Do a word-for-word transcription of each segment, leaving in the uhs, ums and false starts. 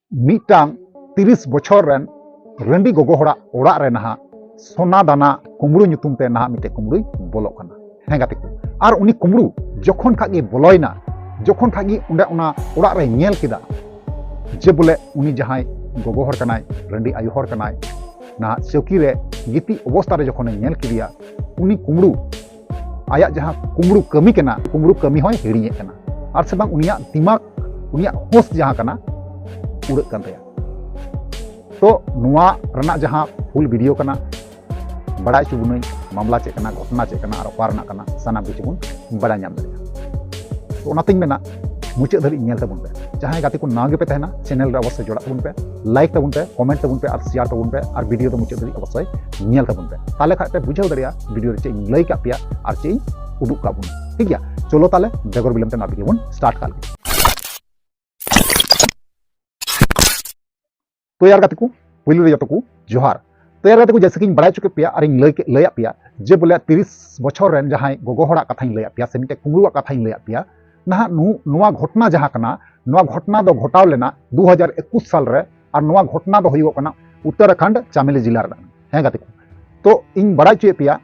ᱢᱤᱫᱴᱟᱝ ᱛᱤᱨᱤᱥ ᱵᱚᱪᱷᱚᱨ ᱨᱮᱱ ᱨᱟᱺᱰᱤ ᱜᱚᱜᱚ ᱦᱚᱲᱟᱜ ᱚᱲᱟᱜ ᱨᱮ ᱱᱟᱦᱟᱜ ᱥᱚᱱᱟ ᱫᱟᱱᱟ ᱠᱩᱢᱵᱽᱲᱩ ᱧᱩᱛᱩᱢ ᱛᱮ ᱱᱟᱦᱟᱜ ᱢᱤᱫᱴᱮᱱ ᱠᱩᱢᱵᱽᱲᱩᱭ ᱵᱚᱞᱚᱜ ᱠᱟᱱᱟ᱾ ᱦᱮᱸ ᱜᱟᱛᱮ ᱠᱚ, ᱟᱨ ᱩᱱᱤ ᱠᱩᱢᱵᱽᱲᱩ ᱡᱚᱠᱷᱚᱱ ᱠᱷᱟᱡ ᱜᱮ ᱵᱚᱞᱚᱭᱮᱱᱟ, ᱡᱚᱠᱷᱚᱱ ᱠᱷᱟᱡ ᱜᱮ ᱚᱸᱰᱮ ᱚᱱᱟ ᱚᱲᱟᱜ ᱨᱮ ᱧᱮᱞ ᱠᱮᱫᱟ ᱡᱮ ᱵᱚᱞᱮ ᱩᱱᱤ ᱡᱟᱦᱟᱸᱭ ᱜᱚᱜᱚ ᱦᱚᱲ ᱠᱟᱱᱟᱭ, ᱨᱟᱺᱰᱤ ᱟᱭᱳ ᱦᱚᱲ ᱠᱟᱱᱟᱭ, ᱱᱟᱦᱟᱜ ᱪᱟᱹᱣᱠᱤ ᱨᱮ ᱜᱤᱛᱤᱡ ᱚᱵᱚᱥᱛᱟ ᱨᱮ ᱡᱚᱠᱷᱚᱱᱮ ᱧᱮᱞ ᱠᱮᱫᱮᱭᱟ, ᱩᱱᱤ ᱠᱩᱢᱵᱽᱲᱩ ᱟᱭᱟᱜ ᱡᱟᱦᱟᱸ ᱠᱩᱢᱵᱽᱲᱩ ᱠᱟᱹᱢᱤ ᱠᱟᱱᱟ, ᱠᱩᱢᱵᱽᱲᱩ ᱠᱟᱹᱢᱤ ᱦᱚᱸᱭ ᱦᱤᱲᱤᱧᱮᱫ ᱠᱟᱱᱟ, ᱟᱨ ᱥᱮ ᱵᱟᱝ ᱩᱱᱤᱭᱟᱜ ᱫᱤᱢᱟᱜᱽ, ᱩᱱᱤᱭᱟᱜ ᱦᱳᱥ ᱡᱟᱦᱟᱸ ᱠᱟᱱᱟ, ᱩᱲᱟᱹᱜ ᱠᱟᱱ ᱛᱟᱭᱟ᱾ ᱛᱚ ᱱᱚᱣᱟ ᱨᱮᱱᱟᱜ ᱡᱟᱦᱟᱸ ᱯᱷᱩᱞ ᱵᱷᱤᱰᱤᱭᱳ ᱠᱟᱱᱟ, ᱵᱟᱲᱟᱭ ᱦᱚᱪᱚ ᱵᱚᱱᱟᱹᱧ, ᱢᱟᱢᱞᱟ ᱪᱮᱫ ᱠᱟᱱᱟ, ᱜᱷᱚᱴᱚᱱᱟ ᱪᱮᱫ ᱠᱟᱱᱟ, ᱟᱨ ᱚᱠᱟ ᱨᱮᱱᱟᱜ ᱠᱟᱱᱟ, ᱥᱟᱱᱟᱢ ᱠᱤᱪᱷᱩ ᱵᱚᱱ ᱵᱟᱲᱟᱭ ᱧᱟᱢ ᱫᱟᱲᱮᱭᱟᱜᱼᱟ᱾ ᱛᱚ ᱚᱱᱟᱛᱤᱧ ᱢᱮᱱᱟ, ᱢᱩᱪᱟᱹᱫ ᱫᱷᱟᱹᱵᱤᱡ ᱧᱮᱞ ᱛᱟᱵᱚᱱ ᱯᱮ᱾ ᱡᱟᱦᱟᱸᱭ ᱜᱟᱛᱮ ᱠᱚ ᱱᱟᱣᱟ ᱜᱮᱯᱮ ᱛᱟᱦᱮᱱᱟ, ᱪᱮᱱᱮᱞ ᱨᱮ ᱚᱵᱚᱥᱥᱳᱭ ᱡᱚᱲᱟᱜ ᱛᱟᱵᱚᱱ ᱯᱮ, ᱞᱟᱭᱤᱠ ᱛᱟᱵᱚᱱ ᱯᱮ, ᱠᱚᱢᱮᱱᱴ ᱛᱟᱵᱚᱱ ᱯᱮ, ᱟᱨ ᱥᱮᱭᱟᱨ ᱛᱟᱵᱚᱱ ᱯᱮ, ᱟᱨ ᱵᱷᱤᱰᱤᱭᱳ ᱫᱚ ᱢᱩᱪᱟᱹᱫ ᱫᱷᱟᱹᱵᱤᱡ ᱚᱵᱚᱥᱥᱳᱭ ᱧᱮᱞ ᱛᱟᱵᱚᱱ ᱯᱮ᱾ ᱛᱟᱦᱞᱮ ᱠᱷᱟᱡ ᱯᱮ ᱵᱩᱡᱷᱟᱹᱣ ᱫᱟᱲᱮᱭᱟᱜᱼᱟ ᱵᱷᱤᱰᱤᱭᱳ ᱨᱮ ᱪᱮᱫ ᱤᱧ ᱞᱟᱹᱭ ᱠᱟᱜ ᱯᱮᱭᱟ ᱟᱨ ᱪᱮᱫ ᱤᱧ ᱩᱫᱩᱜ ᱠᱟᱜ ᱵᱚᱱᱟ᱾ ᱴᱷᱤᱠ ᱜᱮᱭᱟ, ᱪᱚᱞᱚ ᱛᱟᱦᱞᱮ ᱵᱮᱜᱚᱨ ᱵᱤᱞᱚᱢ ᱛᱮ ᱱᱚᱣᱟ ᱵᱷᱤᱰᱤᱭᱳ ᱵᱚᱱ ᱥᱴᱟᱨᱴ ᱠᱟᱜ ᱞᱮᱜᱮ᱾ ᱛᱚ ᱭᱟᱨ ᱜᱟᱛᱮ ᱠᱚ, ᱯᱩᱭᱞᱩ ᱨᱮ ᱡᱚᱛᱚ ᱠᱚ ᱡᱚᱦᱟᱨ᱾ ᱛᱚ ᱭᱟᱨ ᱜᱟᱛᱮ ᱠᱚ, ᱡᱮᱭᱥᱮ ᱠᱤᱧ ᱵᱟᱲᱟᱭ ᱦᱚᱪᱚ ᱠᱮᱫ ᱯᱮᱭᱟ ᱟᱨᱤᱧ ᱞᱟᱹᱭ ᱠᱮᱫ, ᱞᱟᱹᱭᱟᱫ ᱯᱮᱭᱟ ᱡᱮ ᱵᱚᱞᱮ ᱛᱤᱨᱤᱥ ᱵᱚᱪᱷᱚᱨ ᱨᱮᱱ ᱡᱟᱦᱟᱸᱭ ᱜᱚᱜᱚ ᱦᱚᱲᱟᱜ ᱠᱟᱛᱷᱟᱧ ᱞᱟᱹᱭᱟᱫ ᱯᱮᱭᱟ, ᱥᱮ ᱢᱤᱫᱴᱮᱡ ᱠᱩᱢᱵᱽᱲᱩᱣᱟᱜ ᱠᱟᱛᱷᱟᱧ ᱞᱟᱹᱭᱟᱫ ᱯᱮᱭᱟ, ᱱᱟᱦᱟᱜ ᱱᱩ-, ᱱᱚᱣᱟ ᱜᱷᱚᱴᱚᱱᱟ ᱡᱟᱦᱟᱸ ᱠᱟᱱᱟ, ᱱᱚᱣᱟ ᱜᱷᱚᱴᱚᱱᱟ ᱫᱚ ᱜᱷᱚᱴᱟᱣ ᱞᱮᱱᱟ ᱫᱩ ᱦᱟᱡᱟᱨ ᱮᱠᱩᱥ ᱥᱟᱞ ᱨᱮ, ᱟᱨ ᱱᱚᱣᱟ ᱜᱷᱚᱴᱚᱱᱟ ᱫᱚ ᱦᱩᱭᱩᱜᱚᱜ ᱠᱟᱱᱟ ᱩᱛᱛᱚᱨᱟᱠᱷᱚᱸᱰ ᱪᱟᱢᱮᱞᱤ ᱡᱮᱞᱟ ᱨᱮᱱᱟᱜ᱾ ᱦᱮᱸ ᱜᱟᱛᱮ ᱠᱚ, ᱛᱚ ᱤᱧ ᱵᱟᱲᱟᱭ ᱦᱚᱪᱚᱭᱮᱫ ᱯᱮᱭᱟ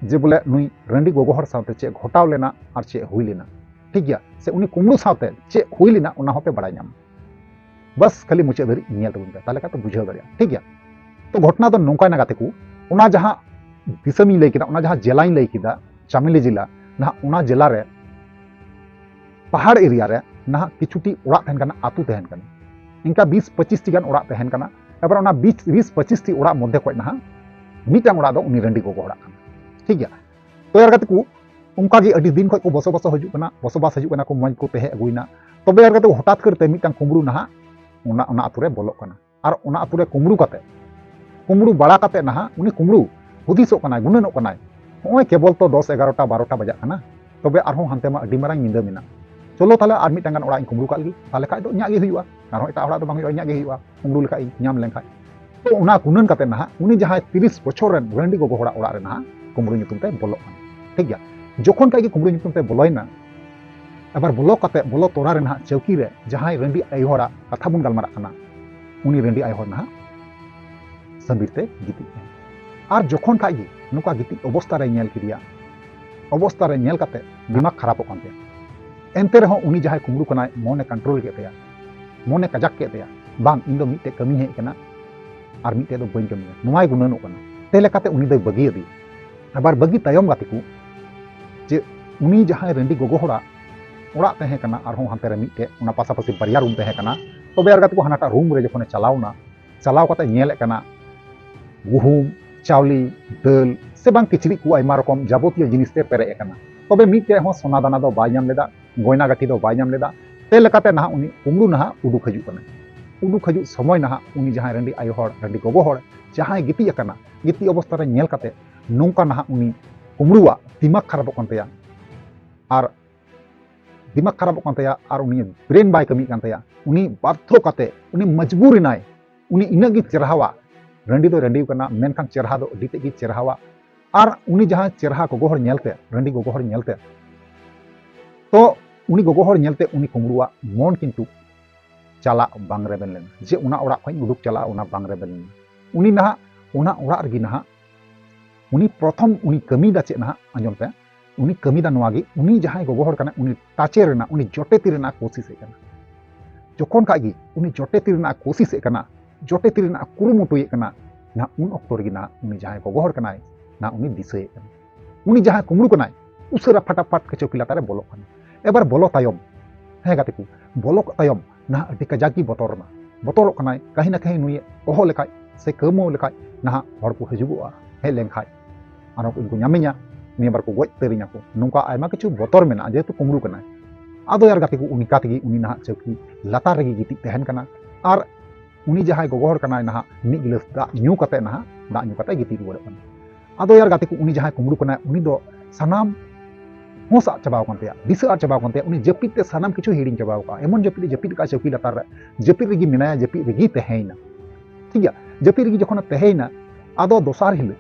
ᱡᱮ ᱵᱚᱞᱮ ᱱᱩᱭ ᱨᱟᱺᱰᱤ ᱜᱚᱜᱚ ᱦᱚᱲ ᱥᱟᱶᱛᱮ ᱪᱮᱫ ᱜᱷᱚᱴᱟᱣ ᱞᱮᱱᱟ ᱟᱨ ᱪᱮᱫ ᱦᱩᱭ ᱞᱮᱱᱟ, ᱴᱷᱤᱠ ᱜᱮᱭᱟ, ᱥᱮ ᱩᱱᱤ ᱠᱩᱢᱵᱽᱲᱩ ᱥᱟᱶᱛᱮ ᱪᱮᱫ ᱦᱩᱭ ᱞᱮᱱᱟ, ᱚᱱᱟ ᱦᱚᱸᱯᱮ ᱵᱟᱲᱟᱭ ᱧᱟᱢᱟ᱾ ᱵᱟᱥ ᱠᱷᱟᱹᱞᱤ ᱢᱩᱪᱟᱹᱫ ᱫᱷᱟᱹᱨᱤᱡ ᱧᱮᱞ ᱛᱟᱵᱚᱱ ᱯᱮ, ᱛᱟᱦᱞᱮ ᱠᱷᱟᱱ ᱯᱮ ᱵᱩᱡᱷᱟᱹᱣ ᱫᱟᱲᱮᱭᱟᱜᱼᱟ, ᱴᱷᱤᱠ ᱜᱮᱭᱟ᱾ ᱛᱚ ᱜᱷᱚᱴᱚᱱᱟ ᱫᱚ ᱱᱚᱝᱠᱟᱭᱮᱱᱟ ᱜᱟᱛᱮ ᱠᱚ, ᱚᱱᱟ ᱡᱟᱦᱟᱸ ᱫᱤᱥᱚᱢᱤᱧ ᱞᱟᱹᱭ ᱠᱮᱫᱟ, ᱚᱱᱟ ᱡᱟᱦᱟᱸ ᱡᱮᱞᱟᱧ ᱞᱟᱹᱭ ᱠᱮᱫᱟ, ᱪᱟᱢᱮᱞᱤ ᱡᱮᱞᱟ, ᱱᱟᱦᱟᱜ ᱚᱱᱟ ᱡᱮᱞᱟ ᱨᱮ ᱯᱟᱦᱟᱲ ᱮᱨᱤᱭᱟ ᱨᱮ ᱱᱟᱦᱟᱜ ᱠᱤᱪᱷᱩᱴᱤ ᱚᱲᱟᱜ ᱛᱟᱦᱮᱱ ᱠᱟᱱᱟ, ᱟᱹᱛᱩ ᱛᱟᱦᱮᱱ ᱠᱟᱱᱟ, ᱤᱱᱠᱟ ᱵᱤᱥ ᱯᱚᱸᱪᱤᱥ ᱴᱤ ᱜᱟᱱ ᱚᱲᱟᱜ ᱛᱟᱦᱮᱱ ᱠᱟᱱᱟ᱾ ᱮᱵᱟᱨ ᱚᱱᱟ ᱵᱤᱥ, ᱵᱤᱥ ᱯᱚᱸᱪᱤᱥ ᱴᱤ ᱚᱲᱟᱜ ᱢᱚᱫᱽᱫᱷᱮ ᱠᱷᱚᱱ ᱱᱟᱦᱟᱜ ᱢᱤᱫᱴᱟᱝ ᱚᱲᱟᱜ ᱫᱚ ᱩᱱᱤ ᱨᱟᱺᱰᱤ ᱜᱚᱜᱚ ᱚᱲᱟᱜ ᱠᱟᱱᱟ, ᱴᱷᱤᱠ ᱜᱮᱭᱟ᱾ ᱛᱚ ᱭᱟᱨ ᱜᱟᱛᱮ ᱠᱚ, ᱚᱱᱠᱟ ᱜᱮ ᱟᱹᱰᱤ ᱫᱤᱱ ᱠᱷᱚᱱ ᱠᱚ ᱵᱚᱥᱚᱵᱟᱥ ᱦᱤᱡᱩᱜ ᱠᱟᱱᱟ, ᱵᱚᱥᱚᱵᱟᱥ ᱦᱤᱡᱩᱜ ᱠᱟᱱᱟ ᱠᱚ, ᱢᱚᱡᱽ ᱠᱚ ᱛᱟᱦᱮᱸ ᱟᱹᱜᱩᱭᱮᱱᱟ᱾ ᱛᱚᱵᱮ ᱭᱟᱨ ᱜᱟᱛᱮ ᱠᱚ, ᱦᱚᱴᱟᱛ ᱠᱚᱨᱮᱛᱮ ᱢᱤᱫᱴᱟᱝ ᱠᱩᱢᱵᱽᱲᱩ ᱱᱟᱦᱟᱜ ᱚᱱᱟ, ᱚᱱᱟ ᱟᱹᱛᱩ ᱨᱮ ᱵᱚᱞᱚᱜ ᱠᱟᱱᱟ᱾ ᱟᱨ ᱚᱱᱟ ᱟᱹᱛᱩ ᱨᱮ ᱠᱩᱢᱵᱽᱲᱩ ᱠᱟᱛᱮ, ᱠᱩᱢᱵᱽᱲᱩ ᱵᱟᱲᱟ ᱠᱟᱛᱮ ᱱᱟᱦᱟᱜ ᱩᱱᱤ ᱠᱩᱢᱵᱽᱲᱩ ᱦᱩᱫᱤᱥᱚᱜ ᱠᱟᱱᱟᱭ, ᱜᱩᱱᱟᱹᱱᱚᱜ ᱠᱟᱱᱟᱭ, ᱱᱚᱜᱼᱚᱭ ᱠᱮᱵᱚᱞ ᱛᱚ ᱫᱚᱥ ᱮᱜᱟᱨᱚᱴᱟ ᱵᱟᱨᱚᱴᱟ ᱵᱟᱡᱟᱜ ᱠᱟᱱᱟ, ᱛᱚᱵᱮ ᱟᱨᱦᱚᱸ ᱦᱟᱱᱛᱮ ᱢᱟ ᱟᱹᱰᱤ ᱢᱟᱨᱟᱝ ᱧᱤᱫᱟᱹ ᱢᱮᱱᱟᱜ, ᱪᱚᱞᱚ ᱛᱟᱦᱞᱮ ᱟᱨ ᱢᱤᱫᱴᱟᱝ ᱜᱟᱱ ᱚᱲᱟᱜ ᱤᱧ ᱠᱩᱢᱵᱽᱲᱩ ᱠᱟᱜ ᱞᱮᱜᱮ, ᱛᱟᱦᱞᱮ ᱠᱷᱟᱡ ᱫᱚ ᱤᱧᱟᱹᱜ ᱜᱮ ᱦᱩᱭᱩᱜᱼᱟ, ᱟᱨᱦᱚᱸ ᱮᱴᱟᱜ ᱦᱚᱲᱟᱜ ᱫᱚ ᱵᱟᱝ ᱦᱩᱭᱩᱜᱼᱟ, ᱤᱧᱟᱹᱜ ᱜᱮ ᱦᱩᱭᱩᱜᱼᱟ ᱠᱩᱢᱵᱽᱲᱩ ᱞᱮᱠᱷᱟᱡ ᱤᱧ ᱧᱟᱢ ᱞᱮᱱᱠᱷᱟᱡ᱾ ᱛᱚ ᱚᱱᱟ ᱜᱩᱱᱟᱹᱱ ᱠᱟᱛᱮ ᱱᱟᱦᱟᱜ ᱩᱱᱤ ᱡᱟᱦᱟᱸᱭ ᱛᱤᱨᱤᱥ ᱵᱚᱪᱷᱚᱨ ᱨᱮᱱ ᱨᱟᱺᱰᱤ ᱜᱚᱜᱚ ᱦᱚᱲᱟᱜ ᱚᱲᱟᱜ ᱨᱮ ᱱᱟᱦᱟᱜ ᱠᱩᱢᱵᱽᱲᱩ ᱧᱩᱛᱩᱢ ᱛᱮ ᱵᱚᱞᱚᱜ ᱠᱟᱱᱟ, ᱴᱷᱤᱠ ᱜᱮᱭᱟ᱾ ᱡᱚᱠᱷᱚᱱ ᱠᱷᱟᱡ ᱜᱮ ᱠᱩᱢᱵᱽᱲᱩ ᱧᱩᱛᱩᱢ ᱛᱮ ᱵᱚᱞᱚᱭᱮᱱᱟ, ᱟᱵᱟᱨ ᱵᱚᱞᱚ ᱠᱟᱛᱮ, ᱵᱚᱞᱚ ᱛᱚᱨᱟ ᱨᱮ ᱱᱟᱦᱟᱜ ᱪᱟᱹᱣᱠᱤ ᱨᱮ ᱡᱟᱦᱟᱸᱭ ᱨᱟᱺᱰᱤ ᱟᱭᱳ ᱦᱚᱲᱟᱜ ᱠᱟᱛᱷᱟ ᱵᱚᱱ ᱜᱟᱞᱢᱟᱨᱟᱜ ᱠᱟᱱᱟ, ᱩᱱᱤ ᱨᱟᱺᱰᱤ ᱟᱭᱳ ᱦᱚᱲ ᱱᱟᱦᱟᱜ ᱥᱟᱢᱤᱨ ᱛᱮ ᱜᱤᱛᱤᱡ ᱮᱱᱟ᱾ ᱟᱨ ᱡᱚᱠᱷᱚᱱ ᱠᱷᱟᱡ ᱜᱮ ᱱᱚᱝᱠᱟ ᱜᱤᱛᱤᱡ ᱚᱵᱚᱥᱛᱟ ᱨᱮ ᱧᱮᱞ ᱠᱮᱫᱮᱭᱟ, ᱚᱵᱚᱥᱛᱟ ᱨᱮ ᱧᱮᱞ ᱠᱟᱛᱮ ᱫᱤᱢᱟᱜᱽ ᱠᱷᱟᱨᱟᱯᱚᱜ ᱠᱟᱱ ᱛᱟᱭᱟ᱾ ᱮᱱᱛᱮ ᱨᱮᱦᱚᱸ ᱩᱱᱤ ᱡᱟᱦᱟᱸᱭ ᱠᱩᱢᱵᱽᱲᱩ ᱠᱟᱱᱟᱭ, ᱢᱚᱱᱮ ᱠᱚᱱᱴᱨᱳᱞ ᱠᱮᱫ ᱛᱟᱭᱟ, ᱢᱚᱱᱮ ᱠᱟᱡᱟᱠ ᱠᱮᱫ ᱛᱟᱭᱟ, ᱵᱟᱝ, ᱤᱧ ᱫᱚ ᱢᱤᱫᱴᱮᱡ ᱠᱟᱹᱢᱤ ᱦᱮᱡ ᱠᱟᱱᱟ, ᱟᱨ ᱢᱤᱫᱴᱮᱡ ᱫᱚ ᱵᱟᱹᱧ ᱠᱟᱹᱢᱤᱭᱟ, ᱱᱚᱣᱟᱭ ᱜᱩᱱᱟᱹᱱᱚᱜ ᱠᱟᱱᱟ᱾ ᱛᱮ ᱞᱮᱠᱟᱛᱮ ᱩᱱᱤ ᱫᱚᱭ ᱵᱟᱹᱜᱤ ᱟᱫᱮᱭᱟ᱾ ᱟᱵᱟᱨ ᱵᱟᱹᱜᱤ ᱛᱟᱭᱚᱢ ᱜᱟᱛᱮ ᱠᱚ, ᱡᱮ ᱩᱱᱤ ᱡᱟᱦᱟᱸᱭ ᱨᱟᱺᱰᱤ ᱜᱚᱜᱚ ᱦᱚᱲᱟᱜ ᱚᱲᱟᱜ ᱛᱟᱦᱮᱸ ᱠᱟᱱᱟ, ᱟᱨᱦᱚᱸ ᱦᱟᱱᱛᱮ ᱨᱮ ᱢᱤᱫᱴᱮᱡ, ᱚᱱᱟ ᱯᱟᱥᱟᱯᱟᱥᱤ ᱵᱟᱨᱭᱟ ᱨᱩᱢ ᱛᱟᱦᱮᱸ ᱠᱟᱱᱟ᱾ ᱛᱚᱵᱮ ᱟᱨ ᱜᱟᱛᱮ ᱠᱚ, ᱦᱟᱱᱟᱴᱟᱜ ᱨᱩᱢ ᱨᱮ ᱡᱚᱠᱷᱚᱱᱮ ᱪᱟᱞᱟᱣᱱᱟ, ᱪᱟᱞᱟᱣ ᱠᱟᱛᱮ ᱧᱮᱞᱮᱫ ᱠᱟᱱᱟ ᱜᱩᱦᱩᱢ, ᱪᱟᱣᱞᱮ, ᱫᱟᱹᱞ ᱥᱮ ᱵᱟᱝ ᱠᱤᱪᱨᱤᱡ ᱠᱚ ᱟᱭᱢᱟ ᱨᱚᱠᱚᱢ ᱡᱟᱵᱚᱛᱤᱭᱚ ᱡᱤᱱᱤᱥ ᱛᱮ ᱯᱮᱨᱮᱡ ᱟᱠᱟᱱᱟ᱾ ᱛᱚᱵᱮ ᱢᱤᱫᱴᱮᱡ ᱦᱚᱸ ᱥᱚᱱᱟ ᱫᱟᱱᱟ ᱫᱚ ᱵᱟᱭ ᱧᱟᱢ ᱞᱮᱫᱟ, ᱜᱚᱭᱱᱟ ᱜᱟᱹᱴᱷᱤ ᱫᱚ ᱵᱟᱭ ᱧᱟᱢ ᱞᱮᱫᱟ᱾ ᱛᱮ ᱞᱮᱠᱟᱛᱮ ᱱᱟᱦᱟᱜ ᱩᱱᱤ ᱠᱩᱢᱵᱽᱲᱩ ᱱᱟᱦᱟᱜ ᱩᱰᱩᱠ ᱦᱤᱡᱩᱜ ᱠᱟᱱᱟ᱾ ᱩᱰᱩᱠ ᱦᱤᱡᱩᱜ ᱥᱚᱢᱚᱭ ᱱᱟᱦᱟᱜ ᱩᱱᱤ ᱡᱟᱦᱟᱸᱭ ᱨᱟᱺᱰᱤ ᱟᱭᱳ ᱦᱚᱲ, ᱨᱟᱺᱰᱤ ᱜᱚᱜᱚ ᱦᱚᱲ ᱡᱟᱦᱟᱸᱭ ᱜᱤᱛᱤᱡ ᱟᱠᱟᱱᱟ, ᱜᱤᱛᱤᱡ ᱚᱵᱚᱥᱛᱟ ᱨᱮ ᱧᱮᱞ ᱠᱟᱛᱮ ᱱᱚᱝᱠᱟ ᱱᱟᱦᱟᱜ ᱩᱱᱤ ᱠᱩᱢᱵᱽᱲᱩᱣᱟᱜ ᱫᱤᱢᱟᱜᱽ ᱠᱷᱟᱨᱟᱯᱚᱜ ᱠᱟᱱ ᱛᱟᱭᱟ᱾ ᱟᱨ ᱫᱤᱢᱟᱜᱽ ᱠᱷᱟᱨᱟᱯᱚᱜ ᱠᱟᱱ ᱛᱟᱭᱟ ᱟᱨ ᱩᱱᱤ ᱵᱨᱮᱱ ᱵᱟᱭ ᱠᱟᱹᱢᱤᱭᱮᱫ ᱠᱟᱱ ᱛᱟᱭᱟ᱾ ᱩᱱᱤ ᱵᱟᱫᱽᱫᱷᱚ ᱠᱟᱛᱮ, ᱩᱱᱤ ᱢᱚᱡᱽᱵᱩᱨ ᱮᱱᱟᱭ᱾ ᱩᱱᱤ ᱤᱱᱟᱹᱜ ᱜᱮ ᱪᱮᱨᱦᱟᱣᱟ, ᱨᱟᱺᱰᱤ ᱫᱚᱭ ᱨᱟᱺᱰᱤ ᱠᱟᱱᱟ, ᱢᱮᱱᱠᱷᱟᱱ ᱪᱮᱨᱦᱟ ᱫᱚ ᱟᱹᱰᱤ ᱛᱮᱫ ᱜᱮ ᱪᱮᱨᱦᱟᱣᱟ᱾ ᱟᱨ ᱩᱱᱤ ᱡᱟᱦᱟᱸ ᱪᱮᱨᱦᱟ ᱜᱚᱜᱚ ᱦᱚᱲ ᱧᱮᱞᱛᱮ, ᱨᱟᱺᱰᱤ ᱜᱚᱜᱚ ᱦᱚᱲ ᱧᱮᱞᱛᱮ, ᱛᱚ ᱩᱱᱤ ᱜᱚᱜᱚ ᱦᱚᱲ ᱧᱮᱞᱛᱮ ᱩᱱᱤ ᱠᱩᱢᱵᱽᱲᱩᱣᱟᱜ ᱢᱚᱱ ᱠᱤᱱᱛᱩ ᱪᱟᱞᱟᱜ ᱵᱟᱝ ᱨᱮᱵᱮᱱ ᱞᱮᱱᱟ, ᱡᱮ ᱚᱱᱟ ᱚᱲᱟᱜ ᱠᱷᱚᱱ ᱩᱰᱩᱠ ᱪᱟᱞᱟᱜᱼᱟ, ᱚᱱᱟ ᱵᱟᱝ ᱨᱮᱵᱮᱱ ᱞᱮᱱᱟ᱾ ᱩᱱᱤ ᱱᱟᱦᱟᱜ ᱚᱱᱟ ᱚᱲᱟᱜ ᱨᱮᱜᱮ ᱱᱟᱦᱟᱜ ᱩᱱᱤ ᱯᱨᱚᱛᱷᱚᱢ ᱩᱱᱤ ᱠᱟᱹᱢᱤᱭᱮᱫᱟ ᱪᱮᱫ ᱱᱟᱦᱟᱜ, ᱟᱸᱡᱚᱢ ᱯᱮ, ᱩᱱᱤ ᱠᱟᱹᱢᱤᱭᱮᱫᱟ ᱱᱚᱣᱟ ᱜᱮ, ᱩᱱᱤ ᱡᱟᱦᱟᱸᱭ ᱜᱚᱜᱚ ᱦᱚᱲ ᱠᱟᱱᱟᱭ, ᱩᱱᱤ ᱴᱟᱪᱮ ᱨᱮᱱᱟᱜ, ᱩᱱᱤ ᱡᱚᱴᱮᱫ ᱨᱮᱱᱟᱜ ᱠᱳᱥᱤᱥ ᱮᱫ ᱠᱟᱱᱟ᱾ ᱡᱚᱠᱷᱚᱱ ᱠᱷᱟᱡ ᱜᱮ ᱩᱱᱤ ᱡᱚᱴᱮᱫ ᱨᱮᱱᱟᱜ ᱠᱳᱥᱤᱥ ᱮᱫ ᱠᱟᱱᱟ, ᱡᱚᱴᱮᱫ ᱨᱮᱱᱟᱜ ᱠᱩᱨᱩᱢᱩᱴᱩᱭᱮᱫ ᱠᱟᱱᱟ, ᱱᱟᱦᱟᱜ ᱩᱱ ᱚᱠᱛᱚ ᱨᱮᱜᱮ ᱱᱟᱦᱟᱜ ᱩᱱᱤ ᱡᱟᱦᱟᱸᱭ ᱜᱚᱜᱚ ᱦᱚᱲ ᱠᱟᱱᱟᱭ, ᱱᱟᱦᱟᱜ ᱩᱱᱤ ᱫᱤᱥᱟᱹᱭᱮᱫ ᱠᱟᱱᱟ᱾ ᱩᱱᱤ ᱡᱟᱦᱟᱸᱭ ᱠᱩᱢᱵᱽᱲᱩ ᱠᱟᱱᱟᱭ, ᱩᱥᱟᱹᱨᱟ ᱯᱷᱟᱴᱟᱯᱷᱟᱴ ᱪᱟᱹᱣᱠᱤ ᱞᱟᱛᱟᱨ ᱨᱮ ᱵᱚᱞᱚᱜ ᱠᱟᱱᱟ᱾ ᱮᱵᱟᱨ ᱵᱚᱞᱚ ᱛᱟᱭᱚᱢ, ᱦᱮᱸ ᱜᱟᱛᱮ ᱠᱚ, ᱵᱚᱞᱚ ᱛᱟᱭᱚᱢ ᱱᱟᱦᱟᱜ ᱟᱹᱰᱤ ᱠᱟᱡᱟᱠ ᱜᱮ ᱵᱚᱛᱚᱨ ᱮᱱᱟ, ᱵᱚᱛᱚᱨᱚᱜ ᱠᱟᱱᱟᱭ᱾ ᱠᱟᱹᱦᱤ ᱱᱟ ᱠᱟᱹᱦᱤ ᱱᱩᱭ ᱦᱚᱦᱚ ᱞᱮᱠᱷᱟᱡ ᱥᱮ ᱠᱟᱹᱣᱢᱟᱹᱣ ᱞᱮᱠᱷᱟᱡ ᱱᱟᱦᱟᱜ ᱦᱚᱲ ᱠᱚ ᱦᱤᱡᱩᱜᱚᱜᱼᱟ, ᱦᱮᱡ ᱞᱮᱱᱠᱷᱟᱡ ᱟᱨᱦᱚᱸ ᱠᱚ ᱧᱟᱢᱤᱧᱟ, ᱱᱤᱭᱟᱹ ᱵᱟᱨ ᱠᱚ ᱜᱚᱡ ᱩᱛᱟᱹᱨᱤᱧᱟ ᱠᱚ᱾ ᱱᱚᱝᱠᱟ ᱟᱭᱢᱟ ᱠᱤᱪᱷᱩ ᱵᱚᱛᱚᱨ ᱢᱮᱱᱟᱜᱼᱟ, ᱡᱮᱦᱮᱛᱩ ᱠᱩᱢᱵᱽᱲᱩ ᱠᱟᱱᱟᱭ᱾ ᱟᱫᱚ ᱭᱟᱨ ᱜᱟᱛᱮ ᱠᱚ, ᱚᱱᱠᱟ ᱛᱮᱜᱮ ᱩᱱᱤ ᱱᱟᱦᱟᱜ ᱪᱟᱹᱣᱠᱤ ᱞᱟᱛᱟᱨ ᱨᱮᱜᱮ ᱜᱤᱛᱤᱡ ᱛᱟᱦᱮᱱ ᱠᱟᱱᱟ᱾ ᱟᱨ ᱩᱱᱤ ᱡᱟᱦᱟᱸᱭ ᱜᱚᱜᱚ ᱦᱚᱲ ᱠᱟᱱᱟᱭ ᱱᱟᱦᱟᱜ, ᱢᱤᱫ ᱜᱤᱞᱟᱹᱥ ᱫᱟᱜ ᱧᱩ ᱠᱟᱛᱮ ᱱᱟᱦᱟᱜ, ᱫᱟᱜ ᱧᱩ ᱠᱟᱛᱮ ᱜᱤᱛᱤᱡ ᱨᱩᱣᱟᱹᱲᱚᱜ ᱠᱟᱱᱟ᱾ ᱟᱫᱚ ᱭᱟᱨ ᱜᱟᱛᱮ ᱠᱚ, ᱩᱱᱤ ᱡᱟᱦᱟᱸᱭ ᱠᱩᱢᱵᱽᱲᱩ ᱠᱟᱱᱟᱭ, ᱩᱱᱤ ᱫᱚ ᱥᱟᱱᱟᱢ ᱦᱳᱥ ᱟᱫ ᱪᱟᱵᱟᱣ ᱠᱟᱱ ᱛᱟᱭᱟ, ᱫᱤᱥᱟᱹ ᱟᱫ ᱪᱟᱵᱟᱣ ᱠᱟᱱ ᱛᱟᱭᱟ᱾ ᱩᱱᱤ ᱡᱟᱹᱯᱤᱫ ᱛᱮ ᱥᱟᱱᱟᱢ ᱠᱤᱪᱷᱩ ᱦᱤᱲᱤᱧ ᱪᱟᱵᱟᱣ ᱠᱟᱜᱼᱟ᱾ ᱮᱢᱚᱱ ᱡᱟᱹᱯᱤᱫ ᱮ ᱡᱟᱹᱯᱤᱫ ᱠᱟᱜᱼᱟ ᱪᱟᱹᱣᱠᱤ ᱞᱟᱛᱟᱨ ᱨᱮ, ᱡᱟᱹᱯᱤᱫ ᱨᱮᱜᱮ ᱢᱮᱱᱟᱭᱟ, ᱡᱟᱹᱯᱤᱫ ᱨᱮᱜᱮ ᱛᱟᱦᱮᱸᱭᱮᱱᱟ᱾ ᱴᱷᱤᱠ ᱜᱮᱭᱟ, ᱡᱟᱹᱯᱤᱫ ᱨᱮᱜᱮ ᱡᱚᱠᱷᱚᱱᱮ ᱛᱟᱦᱮᱸᱭᱮᱱᱟ, ᱟᱫᱚ ᱫᱚᱥᱟᱨ ᱦᱤᱞᱳᱜ,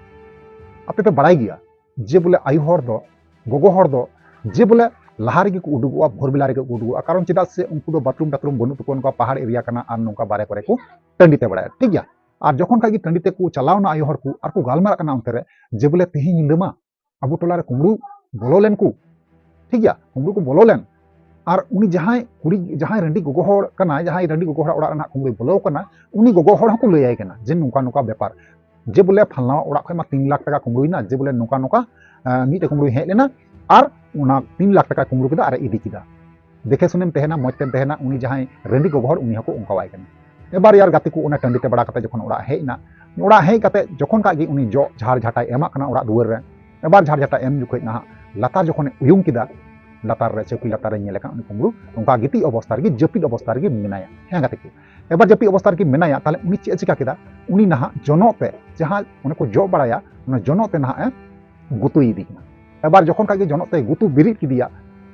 ᱟᱯᱮ ᱯᱮ ᱵᱟᱲᱟᱭ ᱜᱮᱭᱟ ᱡᱮ ᱵᱚᱞᱮ ᱟᱭᱳ ᱦᱚᱲ ᱫᱚ, ᱜᱚᱜᱚ ᱦᱚᱲ ᱫᱚ ᱡᱮ ᱵᱚᱞᱮ ᱞᱟᱦᱟ ᱨᱮᱜᱮ ᱠᱚ ᱩᱰᱩᱠᱚᱜᱼᱟ, ᱵᱷᱳᱨ ᱵᱮᱞᱟ ᱨᱮᱜᱮ ᱠᱚ ᱩᱰᱩᱠᱚᱜᱼᱟ᱾ ᱠᱟᱨᱚᱱ ᱪᱮᱫᱟᱜ ᱥᱮ ᱩᱱᱠᱩ ᱫᱚ ᱵᱟᱛᱷᱨᱩᱢ ᱴᱟᱛᱷᱨᱩᱢ ᱵᱟᱹᱱᱩᱜ ᱛᱟᱠᱚᱣᱟ, ᱱᱚᱝᱠᱟ ᱯᱟᱦᱟᱲ ᱮᱨᱤᱭᱟ ᱠᱟᱱᱟ ᱟᱨ ᱱᱚᱝᱠᱟ ᱵᱟᱨᱮ ᱠᱚᱨᱮ ᱠᱚ ᱴᱟᱺᱰᱤ ᱛᱮ ᱵᱟᱲᱟᱭᱟ, ᱴᱷᱤᱠ ᱜᱮᱭᱟ᱾ ᱟᱨ ᱡᱚᱠᱷᱚᱱ ᱠᱷᱟᱡ ᱜᱮ ᱴᱟᱺᱰᱤ ᱛᱮᱠᱚ ᱪᱟᱞᱟᱣᱱᱟ ᱟᱭᱳ ᱦᱚᱲ ᱠᱚ ᱟᱨ ᱠᱚ ᱜᱟᱞᱢᱟᱨᱟᱜ ᱠᱟᱱᱟ ᱚᱱᱛᱮ ᱨᱮ ᱡᱮ ᱵᱚᱞᱮ ᱛᱮᱦᱮᱧ ᱧᱤᱫᱟᱹ ᱢᱟ ᱟᱵᱚ ᱴᱚᱞᱟ ᱨᱮ ᱠᱩᱢᱵᱽᱲᱩ ᱵᱚᱞᱚ ᱞᱮᱱ ᱠᱚ, ᱴᱷᱤᱠ ᱜᱮᱭᱟ, ᱠᱩᱢᱵᱽᱲᱩ ᱠᱚ ᱵᱚᱞᱚ ᱞᱮᱱ᱾ ᱟᱨ ᱩᱱᱤ ᱡᱟᱦᱟᱸᱭ ᱠᱩᱲᱤ, ᱡᱟᱦᱟᱸᱭ ᱨᱟᱺᱰᱤ ᱜᱚᱜᱚ ᱦᱚᱲ ᱠᱟᱱᱟᱭ, ᱡᱟᱦᱟᱸᱭ ᱨᱟᱺᱰᱤ ᱜᱚᱜᱚ ᱦᱚᱲᱟᱜ ᱚᱲᱟᱜ ᱨᱮ ᱱᱟᱦᱟᱜ ᱠᱩᱢᱵᱽᱲᱩᱭ ᱵᱚᱞᱚ ᱠᱟᱱᱟ, ᱩᱱᱤ ᱜᱚᱜᱚ ᱦᱚᱲ ᱦᱚᱸᱠᱚ ᱞᱟᱹᱭᱟᱭ ᱠᱟᱱᱟ ᱡᱮ ᱱᱚᱝᱠᱟ ᱱᱚᱝᱠᱟ ᱵᱮᱯᱟᱨ, ᱡᱮ ᱵᱚᱞᱮ ᱯᱷᱟᱞᱱᱟᱣᱟᱜ ᱚᱲᱟᱜ ᱠᱷᱚᱱ ᱢᱟ ᱛᱤᱱ ᱞᱟᱠᱷ ᱴᱟᱠᱟ ᱠᱩᱢᱵᱽᱲᱩᱭᱮᱱᱟ, ᱡᱮ ᱵᱚᱞᱮ ᱱᱚᱝᱠᱟ ᱱᱚᱝᱠᱟ, ᱟᱸ, ᱢᱤᱫᱴᱮᱡ ᱠᱩᱢᱵᱽᱲᱩᱭ ᱦᱮᱡ ᱞᱮᱱᱟ ᱟᱨ ᱚᱱᱟ ᱛᱤᱱ ᱞᱟᱠᱷ ᱴᱟᱠᱟ ᱠᱩᱢᱵᱽᱲᱩ ᱠᱮᱫᱟ ᱟᱨ ᱮ ᱤᱫᱤ ᱠᱮᱫᱟ᱾ ᱫᱮᱠᱷᱮ ᱥᱩᱱᱮᱢ ᱛᱟᱦᱮᱱᱟ, ᱢᱚᱡᱽ ᱛᱮᱢ ᱛᱟᱦᱮᱱᱟ, ᱩᱱᱤ ᱡᱟᱦᱟᱸᱭ ᱨᱟᱺᱰᱤ ᱜᱚᱜᱚ ᱦᱚᱲ ᱩᱱᱤ ᱦᱚᱸᱠᱚ ᱚᱱᱠᱟᱣᱟᱭ ᱠᱟᱱᱟ᱾ ᱮᱵᱟᱨ ᱭᱟᱨ ᱜᱟᱛᱮ ᱠᱚ ᱚᱱᱟ ᱴᱟᱺᱰᱤ ᱛᱮ ᱵᱟᱲᱟ ᱠᱟᱛᱮ ᱡᱚᱠᱷᱚᱱ ᱚᱲᱟᱜ ᱦᱮᱡ ᱮᱱᱟ, ᱚᱲᱟᱜ ᱦᱮᱡ ᱠᱟᱛᱮ ᱡᱚᱠᱷᱚᱱ ᱠᱷᱟᱡ ᱜᱮ ᱩᱱᱤ ᱡᱚᱜ ᱡᱷᱟᱲ ᱡᱷᱟᱴᱟᱭ ᱮᱢᱟᱜ ᱠᱟᱱᱟ ᱚᱲᱟᱜ ᱫᱩᱣᱟᱹᱨ ᱨᱮ, ᱮᱵᱟᱨ ᱡᱷᱟᱲ ᱡᱷᱟᱴᱟ ᱮᱢ ᱡᱚᱠᱷᱚᱡ ᱱᱟᱦᱟᱜ ᱞᱟᱛᱟᱨ ᱡᱚᱠᱷᱚᱱᱮ ᱩᱭᱩᱝ ᱠᱮᱫᱟ, ᱞᱟᱛᱟᱨ ᱨᱮ ᱪᱟᱹᱣᱠᱤ ᱞᱟᱛᱟᱨ ᱨᱮ ᱧᱮᱞ ᱟᱠᱟᱫ ᱩᱱᱤ ᱠᱩᱢᱵᱽᱲᱩ ᱚᱱᱠᱟ ᱜᱤᱛᱤᱡ ᱚᱵᱚᱥᱛᱟ ᱨᱮᱜᱮ, ᱡᱟᱹᱯᱤᱫ ᱚᱵᱚᱥᱛᱟ ᱨᱮᱜᱮ ᱢᱮᱱᱟᱭᱟ᱾ ᱦᱮᱸ ᱜᱟᱛᱮ ᱠᱚ, ᱮᱵᱟᱨ ᱡᱟᱹᱯᱤᱫ ᱚᱵᱚᱥᱛᱟ ᱨᱮᱜᱮ ᱢᱮᱱᱟᱭᱟ, ᱛᱟᱦᱞᱮ ᱩᱱᱤ ᱪᱮᱫ ᱮ ᱪᱤᱠᱟ ᱠᱮᱫᱟ? ᱩᱱᱤ ᱱᱟᱦᱟᱜ ᱡᱚᱱᱚᱜ ᱛᱮ, ᱡᱟᱦᱟᱸ ᱚᱱᱮ ᱠᱚ ᱡᱚᱜ ᱵᱟᱲᱟᱭᱟ, ᱚᱱᱟ ᱡᱚᱱᱚᱜ ᱛᱮ ᱱᱟᱦᱟᱜ ᱮ ᱜᱩᱛᱩᱭ ᱤᱫᱤ ᱠᱟᱱᱟ᱾ ᱮᱵᱟᱨ ᱡᱚᱠᱷᱚᱱ ᱠᱷᱟᱡ ᱜᱮ ᱡᱚᱱᱚᱜ ᱛᱮ ᱜᱩᱛᱩ ᱵᱮᱨᱮᱫ ᱠᱮᱫᱮᱭᱟ,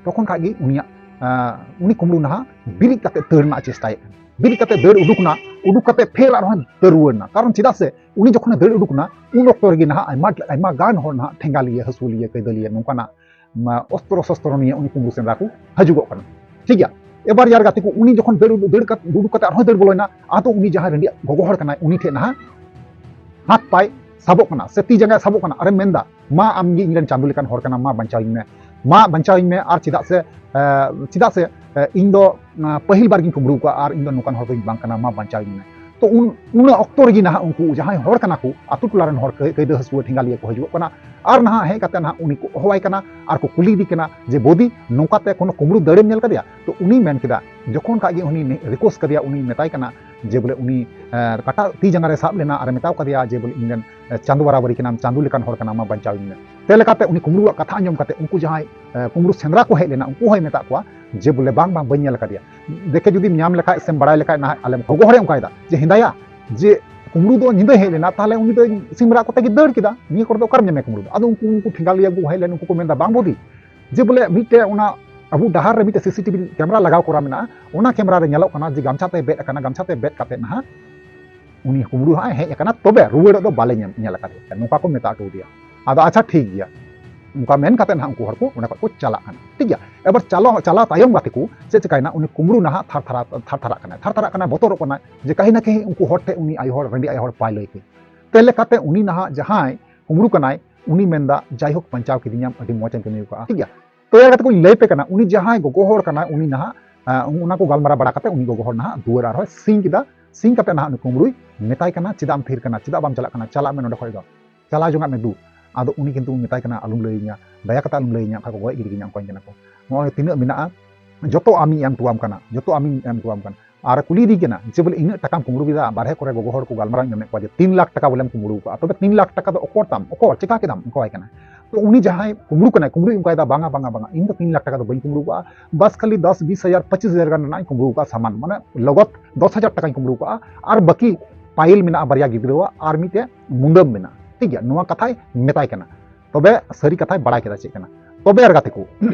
ᱛᱚᱠᱷᱚᱱ ᱠᱷᱟᱡ ᱜᱮ ᱩᱱᱤᱭᱟᱜ, ᱟᱸ, ᱩᱱᱤ ᱠᱩᱢᱵᱽᱲᱩ ᱱᱟᱦᱟᱜ ᱵᱮᱨᱮᱫ ᱠᱟᱛᱮ ᱫᱟᱹᱲ ᱨᱮᱱᱟᱜ ᱪᱮᱥᱴᱟᱭᱮᱫ ᱠᱟᱱᱟ᱾ ᱵᱮᱨᱮᱫ ᱠᱟᱛᱮ ᱫᱟᱹᱲ ᱩᱰᱩᱠ ᱱᱟ, ᱩᱰᱩᱠ ᱠᱟᱛᱮ ᱯᱷᱮᱨ ᱟᱨᱦᱚᱸ ᱫᱟᱹᱲ ᱨᱩᱣᱟᱹᱲ ᱱᱟ᱾ ᱠᱟᱨᱚᱱ ᱪᱮᱫᱟᱜ ᱥᱮ ᱩᱱᱤ ᱡᱚᱠᱷᱚᱱᱮ ᱫᱟᱹᱲ ᱩᱰᱩᱠ ᱱᱟ, ᱩᱱ ᱚᱠᱛᱚ ᱨᱮᱜᱮ ᱱᱟᱦᱟᱜ ᱟᱭᱢᱟ, ᱟᱭᱢᱟ ᱜᱟᱱ ᱦᱚᱲ ᱱᱟᱦᱟᱜ ᱴᱷᱮᱸᱜᱟ ᱞᱤᱭᱟᱹ, ᱦᱟᱹᱥᱩ ᱞᱤᱭᱟᱹ, ᱠᱟᱹᱭᱫᱟᱹ ᱞᱤᱭᱟᱹ ᱱᱚᱝᱠᱟᱱᱟᱜ, ᱢᱟ, ᱚᱥᱛᱨᱚ ᱥᱚᱥᱛᱨᱚ ᱱᱤᱭᱟᱹ ᱩᱱᱤ ᱠᱩᱢᱵᱽᱲᱩ ᱥᱮᱸᱫᱽᱨᱟ ᱠᱚ ᱦᱤᱡᱩᱜᱚᱜ ᱠᱟᱱᱟ᱾ ᱴᱷᱤᱠ ᱜᱮᱭᱟ, ᱮᱵᱟᱨ ᱭᱟᱨ ᱜᱟᱛᱮ ᱠᱚ ᱩᱱᱤ ᱡᱚᱠᱷᱚᱱ ᱫᱟᱹᱲ ᱩᱰᱩᱠ, ᱫᱟᱹᱲ ᱠᱟᱛᱮ, ᱩᱰᱩᱠ ᱠᱟᱛᱮ ᱟᱨᱦᱚᱸ ᱫᱟᱹᱲ ᱵᱚᱞᱚᱭᱮᱱᱟ, ᱟᱫᱚ ᱩᱱᱤ ᱡᱟᱦᱟᱸᱭ ᱨᱟᱺᱰᱤ ᱜᱚᱜᱚ ᱦᱚᱲ ᱠᱟᱱᱟᱭ ᱩᱱᱤ ᱴᱷᱮᱱ ᱱᱟᱦᱟᱜ ᱦᱟᱛ ᱯᱟᱭ ᱥᱟᱵᱚᱜ ᱠᱟᱱᱟ ᱥᱮ ᱛᱤ ᱡᱟᱸᱜᱟᱭ ᱥᱟᱵᱚᱜ ᱠᱟᱱᱟ ᱟᱨᱮ ᱢᱮᱱᱫᱟ, "ᱢᱟ ᱟᱢ ᱜᱮ ᱤᱧ ᱨᱮᱱ ᱪᱟᱸᱫᱚ ᱞᱮᱠᱟᱱ ᱦᱚᱲ ᱠᱟᱱᱟᱢ, ᱢᱟ ᱵᱟᱧᱪᱟᱣᱤᱧ ᱢᱮ, ᱢᱟ ᱵᱟᱧᱪᱟᱣᱤᱧ ᱢᱮ, ᱟᱨ ᱪᱮᱫᱟᱜ ᱥᱮ, ᱮ, ᱪᱮᱫᱟᱜ ᱥᱮ, ᱮ, ᱤᱧ ᱫᱚ, ᱮ, ᱯᱟᱹᱦᱤᱞ ᱵᱟᱨ ᱜᱤᱧ ᱠᱩᱢᱵᱽᱲᱩ ᱠᱚᱣᱟ ᱟᱨ ᱤᱧ ᱫᱚ ᱱᱚᱝᱠᱟᱱ ᱦᱚᱲ ᱫᱚᱧ ᱵᱟᱝ ᱠᱟᱱᱟ, ᱢᱟ ᱵᱟᱧᱪᱟᱣᱤᱧ ᱢᱮ᱾" ᱛᱚ ᱩᱱ, ᱩᱱ ᱚᱠᱛᱚ ᱨᱮᱜᱮ ᱱᱟᱦᱟᱜ ᱩᱱᱠᱩ ᱡᱟᱦᱟᱸᱭ ᱦᱚᱲ ᱠᱟᱱᱟ ᱠᱚ, ᱟᱛᱳ ᱴᱚᱞᱟ ᱨᱮᱱ ᱦᱚᱲ, ᱠᱟᱹᱭ-, ᱠᱟᱹᱭᱫᱟᱹ ᱦᱟᱹᱥᱩᱣᱟᱹ ᱴᱷᱮᱸᱜᱟ ᱞᱤᱭᱟᱹ ᱠᱚ ᱦᱤᱡᱩᱜᱚᱜ ᱠᱟᱱᱟ ᱟᱨ ᱱᱟᱦᱟᱜ ᱦᱮᱡ ᱠᱟᱛᱮ ᱱᱟᱦᱟᱜ ᱩᱱᱤ ᱠᱚ ᱦᱚᱦᱚᱣᱟᱭ ᱠᱟᱱᱟ ᱟᱨ ᱠᱚ ᱠᱩᱞᱤ ᱤᱫᱤ ᱠᱟᱱᱟ ᱡᱮ, "ᱵᱳᱫᱤ, ᱱᱚᱝᱠᱟᱛᱮ ᱠᱳᱱᱳ ᱠᱩᱢᱵᱽᱲᱩ ᱫᱟᱹᱲᱮᱢ ᱧᱮᱞ ᱠᱟᱫᱮᱭᱟ?" ᱛᱚ ᱩᱱᱤ ᱢᱮᱱ ᱠᱮᱫᱟ, ᱡᱚᱠᱷᱚᱱ ᱠᱷᱟᱡ ᱜᱮ ᱩᱱᱤ ᱨᱤᱠᱩᱭᱮᱥᱴ ᱠᱟᱫᱮᱭᱟ, ᱩᱱᱤ ᱢᱮᱛᱟᱭ ᱠᱟᱱᱟ ᱡᱮ ᱵᱚᱞᱮ ᱩᱱᱤ, ᱮ, ᱠᱟᱴᱟ ᱛᱤ ᱡᱟᱸᱜᱟ ᱨᱮ ᱥᱟᱵ ᱞᱮᱱᱟ ᱟᱨ ᱢᱮᱛᱟᱣ ᱠᱟᱫᱮᱭᱟ ᱡᱮ ᱵᱚᱞᱮ ᱤᱧ ᱨᱮᱱ, ᱮ, ᱪᱟᱸᱫᱚ ᱵᱟᱨᱟᱵᱟᱨᱤ ᱠᱟᱱᱟᱢ, ᱪᱟᱸᱫᱚ ᱞᱮᱠᱟᱱ ᱦᱚᱲ ᱠᱟᱱᱟᱢ, ᱢᱟ ᱵᱟᱧᱪᱟᱣᱤᱧ ᱢᱮ᱾ ᱛᱮ ᱞᱮᱠᱟᱛᱮ ᱩᱱᱤ ᱠᱩᱢᱵᱽᱲᱩᱣᱟᱜ ᱠᱟᱛᱷᱟ ᱟᱸᱡᱚᱢ ᱠᱟᱛᱮ ᱩᱱᱠᱩ ᱡᱟᱦᱟᱸᱭ, ᱮ, ᱠᱩᱢᱵᱽᱲᱩ ᱥᱮᱸᱫᱽᱨᱟ ᱠᱚ ᱦᱮᱡ ᱞᱮᱱᱟ, ᱩᱱᱠᱩ ᱦᱚᱸᱭ ᱢᱮᱛᱟᱜ ᱠᱚᱣᱟ ᱡᱮ ᱵᱚᱞᱮ, "ᱵᱟᱝ, ᱵᱟᱝ, ᱵᱟᱹᱧ ᱧᱮᱞ ᱟᱠᱟᱫᱮᱭᱟ᱾ ᱫᱮᱠᱷᱮ ᱡᱩᱫᱤᱢ ᱧᱟᱢ ᱞᱮᱠᱷᱟᱡ ᱥᱮᱢ ᱵᱟᱲᱟᱭ ᱞᱮᱠᱷᱟᱡ ᱱᱟᱦᱟᱜ ᱟᱞᱮᱢ ᱜᱚᱜᱚ ᱦᱚᱲᱮ ᱚᱱᱠᱟᱭᱮᱫᱟ ᱡᱮ, ᱦᱮᱸᱫᱟᱭᱟ, ᱡᱮ ᱠᱩᱢᱵᱽᱲᱩ ᱫᱚ ᱧᱤᱫᱟᱹ ᱦᱮᱡ ᱞᱮᱱᱟ, ᱛᱟᱦᱞᱮ ᱩᱱᱤ ᱫᱚ ᱥᱤᱢ ᱨᱟᱜ ᱠᱚᱛᱮ ᱜᱮ ᱫᱟᱹᱲ ᱠᱮᱫᱟ, ᱱᱤᱭᱟᱹ ᱠᱚᱨᱮ ᱫᱚ ᱚᱠᱟᱨᱮᱢ ᱧᱟᱢᱮᱭᱟ ᱠᱩᱢᱵᱽᱲᱩ ᱫᱚ?" ᱟᱫᱚ ᱩᱱᱠᱩ, ᱩᱱᱠᱩ ᱴᱷᱮᱸᱜᱟ ᱞᱤᱭᱟᱹ ᱠᱚ ᱦᱮᱡ ᱞᱮᱱ, ᱩᱱᱠᱩ ᱠᱚ ᱢᱮᱱᱫᱟ, "ᱵᱟᱝ ᱵᱩᱫᱷᱤ, ᱡᱮ ᱵᱚᱞᱮ ᱢᱤᱫᱴᱮᱡ ᱚᱱᱟ ᱟᱵᱚ ᱰᱟᱦᱟᱨ ᱨᱮ ᱢᱤᱫᱴᱮᱡ ᱥᱤᱥᱤᱴᱤᱵᱷᱤ ᱠᱮᱢᱮᱨᱟ ᱞᱟᱜᱟᱣ ᱠᱚᱨᱟ ᱢᱮᱱᱟᱜᱼᱟ, ᱚᱱᱟ ᱠᱮᱢᱮᱨᱟ ᱨᱮ ᱧᱮᱞᱚᱜ ᱠᱟᱱᱟ ᱡᱮ ᱜᱟᱢᱪᱷᱟ ᱛᱮ ᱵᱮᱫ ᱟᱠᱟᱱᱟ, ᱜᱟᱢᱪᱷᱟ ᱛᱮ ᱵᱮᱫ ᱠᱟᱛᱮ ᱱᱟᱦᱟᱜ ᱩᱱᱤ ᱠᱩᱢᱵᱽᱲᱩ ᱦᱟᱸᱜ ᱮ ᱦᱮᱡ ᱟᱠᱟᱱᱟ, ᱛᱚᱵᱮ ᱨᱩᱣᱟᱹᱲᱚᱜ ᱫᱚ ᱵᱟᱞᱮ ᱧᱮᱞ, ᱧᱮᱞ ᱟᱠᱟᱫᱮᱭᱟ", ᱱᱚᱝᱠᱟ ᱠᱚ ᱢᱮᱛᱟ ᱦᱚᱴᱚ ᱟᱫᱮᱭᱟ᱾ ᱟᱫᱚ ᱟᱪᱪᱷᱟ, ᱴᱷᱤᱠ ᱜᱮᱭᱟ, ᱚᱱᱠᱟ ᱢᱮᱱ ᱠᱟᱛᱮ ᱱᱟᱦᱟᱜ ᱩᱱᱠᱩ ᱦᱚᱲ ᱠᱚ ᱚᱸᱰᱮ ᱠᱷᱚᱱ ᱠᱚ ᱪᱟᱞᱟᱜ ᱠᱟᱱᱟ, ᱴᱷᱤᱠ ᱜᱮᱭᱟ᱾ ᱮᱵᱟᱨ ᱪᱟᱞᱟᱣ ᱪᱟᱞᱟᱣ ᱛᱟᱭᱚᱢ ᱜᱟᱛᱮ ᱠᱚ ᱪᱮᱫ ᱪᱤᱠᱟᱭᱱᱟ, ᱩᱱᱤ ᱠᱩᱢᱵᱽᱲᱩ ᱱᱟᱦᱟᱜ ᱛᱷᱟᱨ ᱛᱷᱟᱨᱟ ᱛᱷᱟᱨ ᱛᱷᱟᱨᱟᱜ ᱠᱟᱱᱟᱭ, ᱛᱷᱟᱨ ᱛᱷᱟᱨᱟᱜ ᱠᱟᱱᱟᱭ, ᱵᱚᱛᱚᱨᱚᱜ ᱠᱟᱱᱟᱭ ᱡᱮ ᱠᱟᱹᱦᱤ ᱱᱟ ᱠᱟᱹᱦᱤ ᱩᱱᱠᱩ ᱦᱚᱲ ᱴᱷᱮᱱ ᱩᱱᱤ ᱟᱭᱳ ᱦᱚᱲ, ᱨᱮᱸᱰᱤ ᱟᱭᱳ ᱦᱚᱲ ᱵᱟᱭ ᱞᱟᱹᱭ ᱠᱮ᱾ ᱛᱮ ᱞᱮᱠᱟᱛᱮ ᱩᱱᱤ ᱱᱟᱦᱟᱜ ᱡᱟᱦᱟᱸᱭ ᱠᱩᱢᱵᱽᱲᱩ ᱠᱟᱱᱟᱭ, ᱩᱱᱤ ᱢᱮᱱᱫᱟ, "ᱡᱟᱭᱦᱳᱠ, ᱵᱟᱧᱪᱟᱣ ᱠᱤᱫᱤᱧᱟᱢ, ᱟᱹᱰᱤ ᱢᱚᱡᱽ ᱮᱢ ᱠᱟᱹᱢᱤ ᱟᱠᱟᱫᱼᱟ", ᱴᱷᱤᱠ ᱜᱮᱭᱟ᱾ ᱛᱚ ᱮᱨ ᱠᱟᱛᱮ ᱠᱚᱧ ᱞᱟᱹᱭ ᱯᱮ ᱠᱟᱱᱟ, ᱩᱱᱤ ᱡᱟᱦᱟᱸᱭ ᱜᱚᱜᱚ ᱦᱚᱲ ᱠᱟᱱᱟᱭ, ᱩᱱᱤ ᱱᱟᱦᱟᱜ, ᱟᱸ, ᱚᱱᱟ ᱠᱚ ᱜᱟᱞᱢᱟᱨᱟᱣ ᱵᱟᱲᱟ ᱠᱟᱛᱮ ᱩᱱᱤ ᱜᱚᱜᱚ ᱦᱚᱲ ᱱᱟᱦᱟᱜ ᱫᱩᱣᱟᱹᱨ ᱟᱨᱦᱚᱸᱭ ᱥᱤᱧ ᱠᱮᱫᱟ᱾ ᱥᱤᱧ ᱠᱟᱛᱮ ᱱᱟᱦᱟᱜ ᱩᱱᱤ ᱠᱩᱢᱵᱽᱲᱩᱭ ᱢᱮᱛᱟᱭ ᱠᱟᱱᱟ, "ᱪᱮᱫᱟᱜ ᱮᱢ ᱛᱷᱤᱨ ᱠᱟᱱᱟ? ᱪᱮᱫᱟᱜ ᱵᱟᱢ ᱪᱟᱞᱟᱜ ᱠᱟᱱᱟ? ᱪᱟᱞᱟᱜ ᱢᱮ ᱱᱚᱸᱰᱮ ᱠᱷᱚᱡ ᱫᱚ, ᱪᱟᱞᱟᱣ ᱡᱚᱝᱟᱜ ᱢᱮ ᱫᱩ᱾" ᱟᱫᱚ ᱩᱱᱤ ᱠᱤᱱᱛᱩ ᱢᱮᱛᱟᱭ ᱠᱟᱱᱟ, "ᱟᱞᱚᱢ ᱞᱟᱹᱭᱟᱹᱧᱟ, ᱫᱟᱭᱟ ᱠᱟᱛᱮ ᱟᱞᱚᱢ ᱞᱟᱹᱭᱟᱹᱧᱟ, ᱵᱟᱠᱷᱟᱡ ᱠᱚ ᱜᱚᱡ ᱜᱤᱰᱤ ᱠᱟᱹᱧᱟ", ᱚᱱᱠᱟᱧ ᱠᱟᱱᱟ ᱠᱚ᱾ ᱱᱚᱜᱼᱚᱭ ᱛᱤᱱᱟᱹᱜ ᱢᱮᱱᱟᱜᱼᱟ, ᱡᱚᱛᱚ ᱟᱢᱤᱧ ᱮᱢ ᱦᱚᱴᱚᱣᱟᱢ ᱠᱟᱱᱟ, ᱡᱚᱛᱚ ᱟᱢᱤᱧ ᱮᱢ ᱦᱚᱴᱚᱣᱟᱢ ᱠᱟᱱᱟ᱾ ᱟᱨ ᱠᱩᱞᱤᱭᱮᱫᱤᱧ ᱠᱟᱱᱟ ᱡᱮ, "ᱵᱚᱞᱮ ᱤᱱᱟᱹᱜ ᱴᱟᱠᱟᱢ ᱠᱩᱢᱵᱽᱲᱩ ᱠᱮᱫᱟ?" ᱵᱟᱨᱦᱮ ᱠᱚᱨᱮ ᱜᱚᱜᱚ ᱦᱚᱲ ᱠᱚ ᱜᱟᱞᱢᱟᱨᱟᱣ ᱧᱟᱢᱮᱫ ᱠᱚᱣᱟ ᱡᱮ, "ᱛᱤᱱ ᱞᱟᱠᱷ ᱴᱟᱠᱟ ᱵᱚᱞᱮᱢ ᱠᱩᱢᱵᱽᱲᱩ ᱠᱟᱜᱼᱟ, ᱛᱚᱵᱮ ᱛᱤᱱ ᱞᱟᱠᱷ ᱴᱟᱠᱟ ᱫᱚ ᱚᱠᱚᱨ ᱛᱟᱢ, ᱚᱠᱚᱨ, ᱪᱮᱠᱟ ᱠᱮᱫᱟᱢ?" ᱚᱱᱠᱟᱣᱟᱭ ᱠᱟᱱᱟ᱾ ᱛᱚ ᱩᱱᱤ ᱡᱟᱦᱟᱸᱭ ᱠᱩᱢᱵᱽᱲᱩ ᱠᱟᱱᱟᱭ, ᱠᱩᱢᱵᱽᱲᱩᱭ ᱚᱱᱠᱟᱭᱮᱫᱟ, "ᱵᱟᱝᱟ, ᱵᱟᱝᱟ, ᱵᱟᱝᱟ, ᱤᱧ ᱫᱚ ᱛᱤᱱ ᱞᱟᱠᱷ ᱴᱟᱠᱟ ᱫᱚ ᱵᱟᱹᱧ ᱠᱩᱢᱵᱽᱲᱩ ᱠᱟᱜᱼᱟ, ᱵᱟᱥ ᱠᱷᱟᱹᱞᱤ ᱫᱚᱥ, ᱵᱤᱥ ᱦᱟᱡᱟᱨ, ᱯᱚᱸᱪᱤᱥ ᱦᱟᱡᱟᱨ ᱜᱟᱱ ᱨᱮᱱᱟᱜ ᱤᱧ ᱠᱩᱢᱵᱽᱲᱩ ᱠᱟᱜᱼᱟ ᱥᱟᱢᱟᱱ, ᱢᱟᱱᱮ ᱞᱚᱜᱚᱛ ᱫᱚᱥ ᱦᱟᱡᱟᱨ ᱴᱟᱠᱟᱧ ᱠᱩᱢᱵᱽᱲᱩ ᱠᱟᱜᱼᱟ, ᱟᱨ ᱵᱟᱹᱠᱤ ᱯᱟᱭᱤᱞ ᱢᱮᱱᱟᱜᱼᱟ ᱵᱟᱨᱭᱟ ᱜᱤᱫᱽᱨᱟᱹᱣᱟᱜ, ᱟᱨ ᱢᱤᱫᱴᱮᱡ ᱢᱩᱫᱟᱹᱢ ᱢᱮᱱᱟᱜᱼᱟ", ᱴᱷᱤᱠ ᱜᱮᱭᱟ, ᱱᱚᱣᱟ ᱠᱟᱛᱷᱟᱭ ᱢᱮᱛᱟᱭ ᱠᱟᱱᱟ᱾ ᱛᱚᱵᱮ ᱥᱟᱹᱨᱤ ᱠᱟᱛᱷᱟᱭ ᱵᱟᱲᱟᱭ ᱠᱮᱫᱟ ᱪᱮᱫ ᱠᱟᱱᱟ᱾ ᱛᱚᱵᱮ ᱟᱨ ᱜᱟᱛᱮ ᱠᱚ,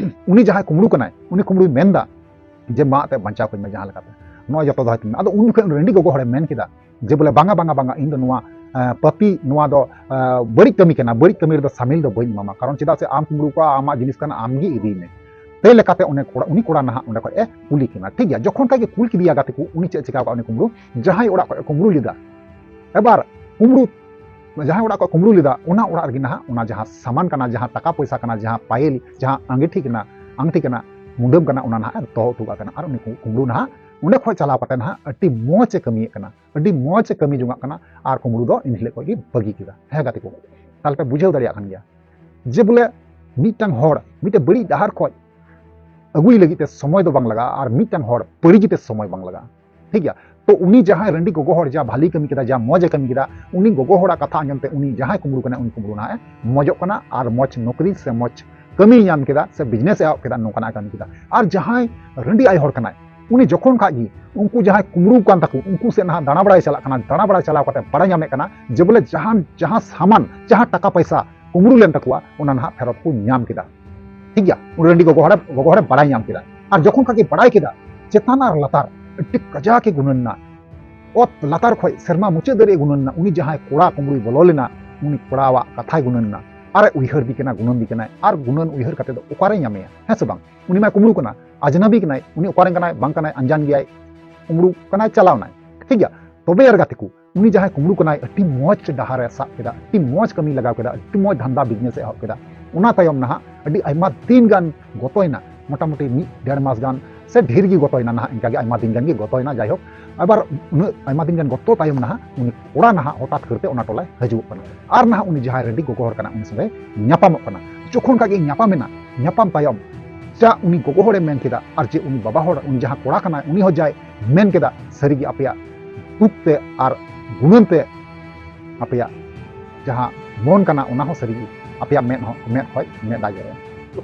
ᱩᱱᱤ ᱡᱟᱦᱟᱸᱭ ᱠᱩᱢᱵᱽᱲᱩ ᱠᱟᱱᱟᱭ, ᱩᱱᱤ ᱠᱩᱢᱵᱽᱲᱩᱭ ᱢᱮᱱᱫᱟ ᱡᱮ, "ᱢᱟ ᱮᱱᱛᱮᱫ ᱵᱟᱧᱪᱟᱣ ᱠᱟᱹᱧ ᱢᱮ ᱡᱟᱦᱟᱸ ᱞᱮᱠᱟᱛᱮ, ᱱᱚᱣᱟ ᱡᱚᱛᱚ ᱫᱚᱦᱚᱭ ᱛᱤᱧ ᱢᱮ᱾" ᱟᱫᱚ ᱩᱱ ᱡᱚᱠᱷᱚᱱ ᱨᱮᱸᱰᱤ ᱜᱚᱜᱚ ᱦᱚᱲᱮ ᱢᱮᱱ ᱠᱮᱫᱟ ᱡᱮ, ᱵᱚᱞᱮ, "ᱵᱟᱝᱟ, ᱵᱟᱝᱟ, ᱵᱟᱝᱟ, ᱤᱧ ᱫᱚ ᱱᱚᱣᱟ, ᱮᱸ, ᱯᱟᱹᱯᱤ, ᱱᱚᱣᱟ ᱫᱚ, ᱮᱸ, ᱵᱟᱹᱲᱤᱡ ᱠᱟᱹᱢᱤ ᱠᱟᱱᱟ, ᱵᱟᱹᱲᱤᱡ ᱠᱟᱹᱢᱤ ᱨᱮᱫᱚ ᱥᱟᱢᱤᱞ ᱫᱚ ᱵᱟᱹᱧ ᱮᱢᱟᱢᱟ, ᱠᱟᱨᱚᱱ ᱪᱮᱫᱟᱜ ᱥᱮ ᱟᱢ ᱠᱩᱢᱵᱽᱲᱩ ᱠᱟᱜᱼᱟ, ᱟᱢᱟᱜ ᱡᱤᱱᱤᱥ ᱠᱟᱱᱟ, ᱟᱢ ᱜᱮ ᱤᱫᱤᱭ ᱢᱮ᱾" ᱛᱮ ᱞᱮᱠᱟᱛᱮ ᱚᱱᱮ ᱠᱚᱲᱟ, ᱩᱱᱤ ᱠᱚᱲᱟ ᱱᱟᱦᱟᱜ ᱚᱸᱰᱮ ᱠᱷᱚᱡ ᱮ ᱠᱩᱞᱤ ᱠᱤᱱᱟ, ᱴᱷᱤᱠ ᱜᱮᱭᱟ᱾ ᱡᱚᱠᱷᱚᱱ ᱠᱷᱟᱡ ᱜᱮ ᱠᱩᱞ ᱠᱮᱫᱮᱭᱟ ᱜᱟᱛᱮ ᱠᱚ, ᱩᱱᱤ ᱪᱮᱫ ᱪᱤᱠᱟᱹ ᱠᱟᱜᱼᱟ, ᱩᱱᱤ ᱠᱩᱢᱵᱽᱲᱩ ᱡᱟᱦᱟᱸᱭ ᱚᱲᱟᱜ ᱠᱷᱚᱡ ᱮ ᱠᱩᱢᱵᱽᱲᱩ ᱞᱮᱫᱟ, ᱮᱵᱟᱨ ᱠᱩᱢᱵᱽᱲᱩ ᱡᱟᱦᱟᱸᱭ ᱚᱲᱟᱜ ᱠᱷᱚᱡ ᱠᱩᱢᱵᱽᱲᱩ ᱞᱮᱫᱟ, ᱚᱱᱟ ᱚᱲᱟᱜ ᱨᱮᱜᱮ ᱱᱟᱦᱟᱜ ᱚᱱᱟ ᱡᱟᱦᱟᱸ ᱥᱟᱢᱟᱱ ᱠᱟᱱᱟ, ᱡᱟᱦᱟᱸ ᱴᱟᱠᱟ ᱯᱚᱭᱥᱟ ᱠᱟᱱᱟ, ᱡᱟᱦᱟᱸ ᱯᱟᱭᱮᱞ, ᱡᱟᱦᱟᱸ ᱟᱝᱜᱤᱴᱷᱤ ᱠᱟᱱᱟ, ᱟᱝᱴᱷᱤ ᱠᱟᱱᱟ, ᱢᱩᱫᱟᱹᱢ ᱠᱟᱱᱟ, ᱚᱱᱟ ᱱᱟᱦᱟᱜ ᱮ ᱫᱚᱦᱚ ᱦᱚᱴᱚ ᱠᱟᱜ ᱠᱟᱱᱟ᱾ ᱟᱨ ᱩᱱᱤ ᱠᱩ-, ᱠᱩᱢᱵᱽᱲᱩ ᱱᱟᱦᱟᱜ ᱚᱸᱰᱮ ᱠᱷᱚᱡ ᱪᱟᱞᱟᱣ ᱠᱟᱛᱮ ᱱᱟᱦᱟᱜ ᱟᱹᱰᱤ ᱢᱚᱡᱽ ᱮ ᱠᱟᱹᱢᱤᱭᱮᱫ ᱠᱟᱱᱟ, ᱟᱹᱰᱤ ᱢᱚᱡᱽ ᱮ ᱠᱟᱹᱢᱤ ᱡᱚᱝᱟᱜ ᱠᱟᱱᱟ᱾ ᱟᱨ ᱠᱩᱢᱵᱽᱲᱩ ᱫᱚ ᱮᱱ ᱦᱤᱞᱳᱜ ᱠᱷᱚᱡ ᱜᱮ ᱵᱟᱹᱜᱤ ᱠᱮᱫᱟ᱾ ᱦᱮᱸ ᱜᱟᱛᱮ ᱠᱚ, ᱛᱟᱦᱞᱮ ᱯᱮ ᱵᱩᱡᱷᱟᱹᱣ ᱫᱟᱲᱮᱭᱟᱜ ᱠᱟᱱ ᱜᱮᱭᱟ ᱡᱮ ᱵᱚᱞᱮ ᱢᱤᱫᱴᱟᱝ ᱦᱚᱲ ᱢᱤᱫᱴᱮᱱ ᱵᱟᱹᱲᱤᱡ ᱰᱟᱦᱟᱨ ᱠᱷᱚᱡ ᱟᱹᱜᱩᱭ ᱞᱟᱹᱜᱤᱫ ᱛᱮ ᱥᱚᱢᱚᱭ ᱫᱚ ᱵᱟᱝ ᱞᱟᱜᱟᱜᱼᱟ, ᱟᱨ ᱢᱤᱫᱴᱟᱝ ᱦᱚᱲ ᱵᱟᱹᱲᱤᱡ ᱛᱮ ᱥᱚᱢᱚᱭ ᱵᱟᱝ ᱞᱟᱜᱟᱜᱼᱟ᱾ ᱴᱷᱤᱠ ᱜᱮᱭᱟ? ᱛᱚ ᱩᱱᱤ ᱡᱟᱦᱟᱸᱭ ᱨᱟᱺᱰᱤ ᱜᱚᱜᱚ ᱦᱚᱲ ᱡᱟ ᱵᱷᱟᱞᱤ ᱠᱟᱹᱢᱤ ᱠᱮᱫᱟ, ᱡᱟ ᱢᱚᱡᱽ ᱮ ᱠᱟᱹᱢᱤ ᱠᱮᱫᱟ, ᱩᱱᱤ ᱜᱚᱜᱚ ᱦᱚᱲᱟᱜ ᱠᱟᱛᱷᱟ ᱟᱸᱡᱚᱢ ᱛᱮ ᱩᱱᱤ ᱡᱟᱦᱟᱸᱭ ᱠᱩᱢᱵᱽᱲᱩ ᱠᱟᱱᱟᱭ, ᱩᱱᱤ ᱠᱩᱢᱵᱽᱲᱩ ᱱᱟᱦᱟᱜ ᱮ ᱢᱚᱡᱚᱜ ᱠᱟᱱᱟ ᱟᱨ ᱢᱚᱡᱽ ᱱᱚᱠᱨᱤ ᱥᱮ ᱢᱚᱡᱽ ᱠᱟᱹᱢᱤᱭ ᱧᱟᱢ ᱠᱮᱫᱟ ᱥᱮ ᱵᱤᱡᱽᱱᱮᱥ ᱮ ᱮᱦᱚᱵ ᱠᱮᱫᱟ, ᱱᱚᱝᱠᱟᱱᱟᱜ ᱮ ᱠᱟᱹᱢᱤ ᱠᱮᱫᱟ᱾ ᱟᱨ ᱡᱟᱦᱟᱸᱭ ᱨᱟᱺᱰᱤ ᱟᱭᱳ ᱦᱚᱲ ᱠᱟᱱᱟᱭ, ᱩᱱᱤ ᱡᱚᱠᱷᱚᱱ ᱠᱷᱟᱡ ᱜᱮ ᱩᱱᱠᱩ ᱡᱟᱦᱟᱸᱭ ᱠᱩᱢᱵᱽᱲᱩ ᱠᱟᱱ ᱛᱟᱠᱚ, ᱩᱱᱠᱩ ᱥᱮᱫ ᱱᱟᱦᱟᱜ ᱫᱟᱬᱟ ᱵᱟᱲᱟᱭ ᱪᱟᱞᱟᱜ ᱠᱟᱱᱟ, ᱫᱟᱬᱟ ᱵᱟᱲᱟᱭ ᱪᱟᱞᱟᱣ ᱠᱟᱛᱮ ᱵᱟᱲᱟᱭ ᱧᱟᱢᱮᱫ ᱠᱟᱱᱟ ᱡᱮ ᱵᱚᱞᱮ ᱡᱟᱦᱟᱱ, ᱡᱟᱦᱟᱸ ᱥᱟᱢᱟᱱ, ᱡᱟᱦᱟᱸ ᱴᱟᱠᱟ ᱯᱚᱭᱥᱟ ᱠᱩᱢᱵᱽᱲᱩ ᱞᱮᱱ ᱛᱟᱠᱚᱣᱟ, ᱚᱱᱟ ᱱᱟᱦᱟᱜ ᱯᱷᱮᱨᱚᱛ ᱠᱚ ᱧᱟᱢ ᱠᱮᱫᱟ᱾ ᱴᱷᱤᱠ ᱜᱮᱭᱟ, ᱩᱱᱤ ᱨᱟᱺᱰᱤ ᱜᱚᱜᱚ ᱦᱚᱲᱮ, ᱜᱚᱜᱚ ᱦᱚᱲᱮ ᱵᱟᱲᱟᱭ ᱧᱟᱢ ᱠᱮᱫᱟ᱾ ᱟᱨ ᱡᱚᱠᱷᱚᱱ ᱠᱷᱟᱡ ᱜᱮ ᱵᱟᱲᱟᱭ ᱠᱮᱫᱟ, ᱪᱮᱛᱟᱱ ᱟᱨ ᱞᱟᱛᱟᱨ ᱟᱹᱰᱤ ᱠᱟᱡᱟᱠ ᱮ ᱜᱩᱱᱟᱹᱱ ᱮᱱᱟ᱾ ᱚᱛ ᱞᱟᱛᱟᱨ ᱠᱷᱚᱡ ᱥᱮᱨᱢᱟ ᱢᱩᱪᱟᱹᱫ ᱫᱷᱟᱹᱨᱤᱡ ᱮ ᱜᱩᱱᱟᱹᱱ ᱮᱱᱟ᱾ ᱩᱱᱤ ᱡᱟᱦᱟᱸᱭ ᱠᱚᱲᱟ ᱠᱩᱢᱵᱽᱲᱩᱭ ᱵᱚᱞᱚ ᱞᱮᱱᱟ, ᱩᱱᱤ ᱠᱚᱲᱟᱣᱟᱜ ᱠᱟᱛᱷᱟᱭ ᱜᱩᱱᱟᱹᱱ ᱮᱱᱟ᱾ ᱟᱨᱮ ᱩᱭᱦᱟᱹᱨ ᱫᱤ ᱠᱟᱱᱟ, ᱜᱩᱱᱟᱹᱱ ᱫᱤ ᱠᱟᱱᱟᱭ, ᱟᱨ ᱜᱩᱱᱟᱹᱱ ᱩᱭᱦᱟᱹᱨ ᱠᱟᱛᱮ ᱫᱚ ᱚᱠᱟᱨᱮ ᱧᱟᱢᱮᱭᱟ? ᱦᱮᱸ ᱥᱮ ᱵᱟᱝ? ᱩᱱᱤ ᱢᱟᱭ ᱠᱩᱢᱵᱽᱲᱩ ᱠᱟᱱᱟ, ᱟᱡᱽᱱᱟᱵᱤ ᱠᱟᱱᱟᱭ, ᱩᱱᱤ ᱚᱠᱟᱨᱮᱱ ᱠᱟᱱᱟᱭ ᱵᱟᱝ ᱠᱟᱱᱟᱭ ᱟᱱᱡᱟᱱ ᱜᱮᱭᱟᱭ, ᱠᱩᱢᱵᱽᱲᱩ ᱠᱟᱱᱟᱭ, ᱪᱟᱞᱟᱣ ᱱᱟᱭ, ᱴᱷᱤᱠ ᱜᱮᱭᱟ᱾ ᱛᱚᱵᱮ ᱟᱨ ᱜᱟᱛᱮ ᱠᱚ, ᱩᱱᱤ ᱡᱟᱦᱟᱸᱭ ᱠᱩᱢᱵᱽᱲᱩ ᱠᱟᱱᱟᱭ ᱟᱹᱰᱤ ᱢᱚᱡᱽ ᱰᱟᱦᱟᱨᱮ ᱥᱟᱵ ᱠᱮᱫᱟ, ᱟᱹᱰᱤ ᱢᱚᱡᱽ ᱠᱟᱹᱢᱤ ᱞᱟᱜᱟᱣ ᱠᱮᱫᱟ, ᱟᱹᱰᱤ ᱢᱚᱡᱽ ᱫᱷᱟᱱᱫᱟ ᱵᱤᱡᱽᱱᱮᱥ ᱮ ᱮᱦᱚᱵ ᱠᱮᱫᱟ᱾ ᱚᱱᱟ ᱛᱟᱭᱚᱢ ᱱᱟᱦᱟᱜ ᱟᱹᱰᱤ ᱟᱭᱢᱟ ᱫᱤᱱ ᱜᱟᱱ ᱜᱚᱛᱚᱭᱮᱱᱟ, ᱢᱚᱴᱟᱢᱩᱴᱤ ᱢᱤᱫ ᱰᱮᱲ ᱢᱟᱥ ᱜᱟᱱ ᱥᱮ ᱰᱷᱮᱨ ᱜᱮ ᱜᱚᱛᱚᱭᱮᱱᱟ ᱱᱟᱦᱟᱜ, ᱤᱱᱠᱟᱜᱮ ᱟᱭᱢᱟ ᱫᱤᱱ ᱜᱟᱱ ᱜᱮ ᱜᱚᱛᱚᱭᱮᱱᱟ᱾ ᱡᱟᱭᱦᱳᱠ, ᱟᱵᱟᱨ ᱩᱱᱟᱹᱜ ᱟᱭᱢᱟ ᱫᱤᱱ ᱜᱟᱱ ᱜᱚᱛᱚ ᱛᱟᱭᱚᱢ ᱱᱟᱦᱟᱜ ᱩᱱᱤ ᱠᱚᱲᱟ ᱱᱟᱦᱟᱜ ᱦᱚᱴᱟᱛ ᱠᱟᱨᱛᱮ ᱚᱱᱟ ᱴᱚᱞᱟᱭ ᱦᱤᱡᱩᱜ ᱠᱟᱱᱟ᱾ ᱟᱨ ᱱᱟᱦᱟᱜ ᱩᱱᱤ ᱡᱟᱦᱟᱸᱭ ᱨᱟᱺᱰᱤ ᱜᱚᱜᱚ ᱦᱚᱲ ᱠᱟᱱᱟ ᱩᱱᱤ ᱥᱚᱸᱜᱮ ᱧᱟᱯᱟᱢᱚᱜ ᱠᱟᱱᱟ᱾ ᱡᱚᱠᱷᱚᱱ ᱠᱷᱟᱡ ᱜᱮ ᱧᱟᱯᱟᱢ ᱮᱱᱟ, ᱧᱟᱯᱟᱢ ᱛᱟᱭᱚᱢ ᱡᱟ ᱩᱱᱤ ᱜᱚᱜᱚ ᱦᱚᱲᱮ ᱢᱮᱱ ᱠᱮᱫᱟ ᱟᱨ ᱡᱮ ᱩᱱᱤ ᱵᱟᱵᱟ ᱦᱚᱲ, ᱩᱱᱤ ᱡᱟᱦᱟᱸ ᱠᱚᱲᱟ ᱠᱟᱱᱟᱭ, ᱩᱱᱤ ᱦᱚᱸ ᱡᱟᱭ ᱢᱮᱱ ᱠᱮᱫᱟ, ᱥᱟᱹᱨᱤᱜᱮ ᱟᱯᱮᱭᱟᱜ ᱫᱩᱠ ᱛᱮ ᱟᱨ ᱜᱩᱱᱟᱹᱱ ᱛᱮ ᱟᱯᱮᱭᱟᱜ ᱡᱟᱦᱟᱸ ᱢᱚᱱ ᱠᱟᱱᱟ ᱚᱱᱟ ᱦᱚᱸ ᱥᱟᱹᱨᱤᱜᱮ ᱟᱯᱮᱭᱟᱜ ᱢᱮᱫ ᱦᱚᱸ, ᱢᱮᱫ ᱠᱷᱚᱡ ᱢᱮᱫ ᱫᱟᱜ ᱡᱚᱨᱚᱜᱼᱟ᱾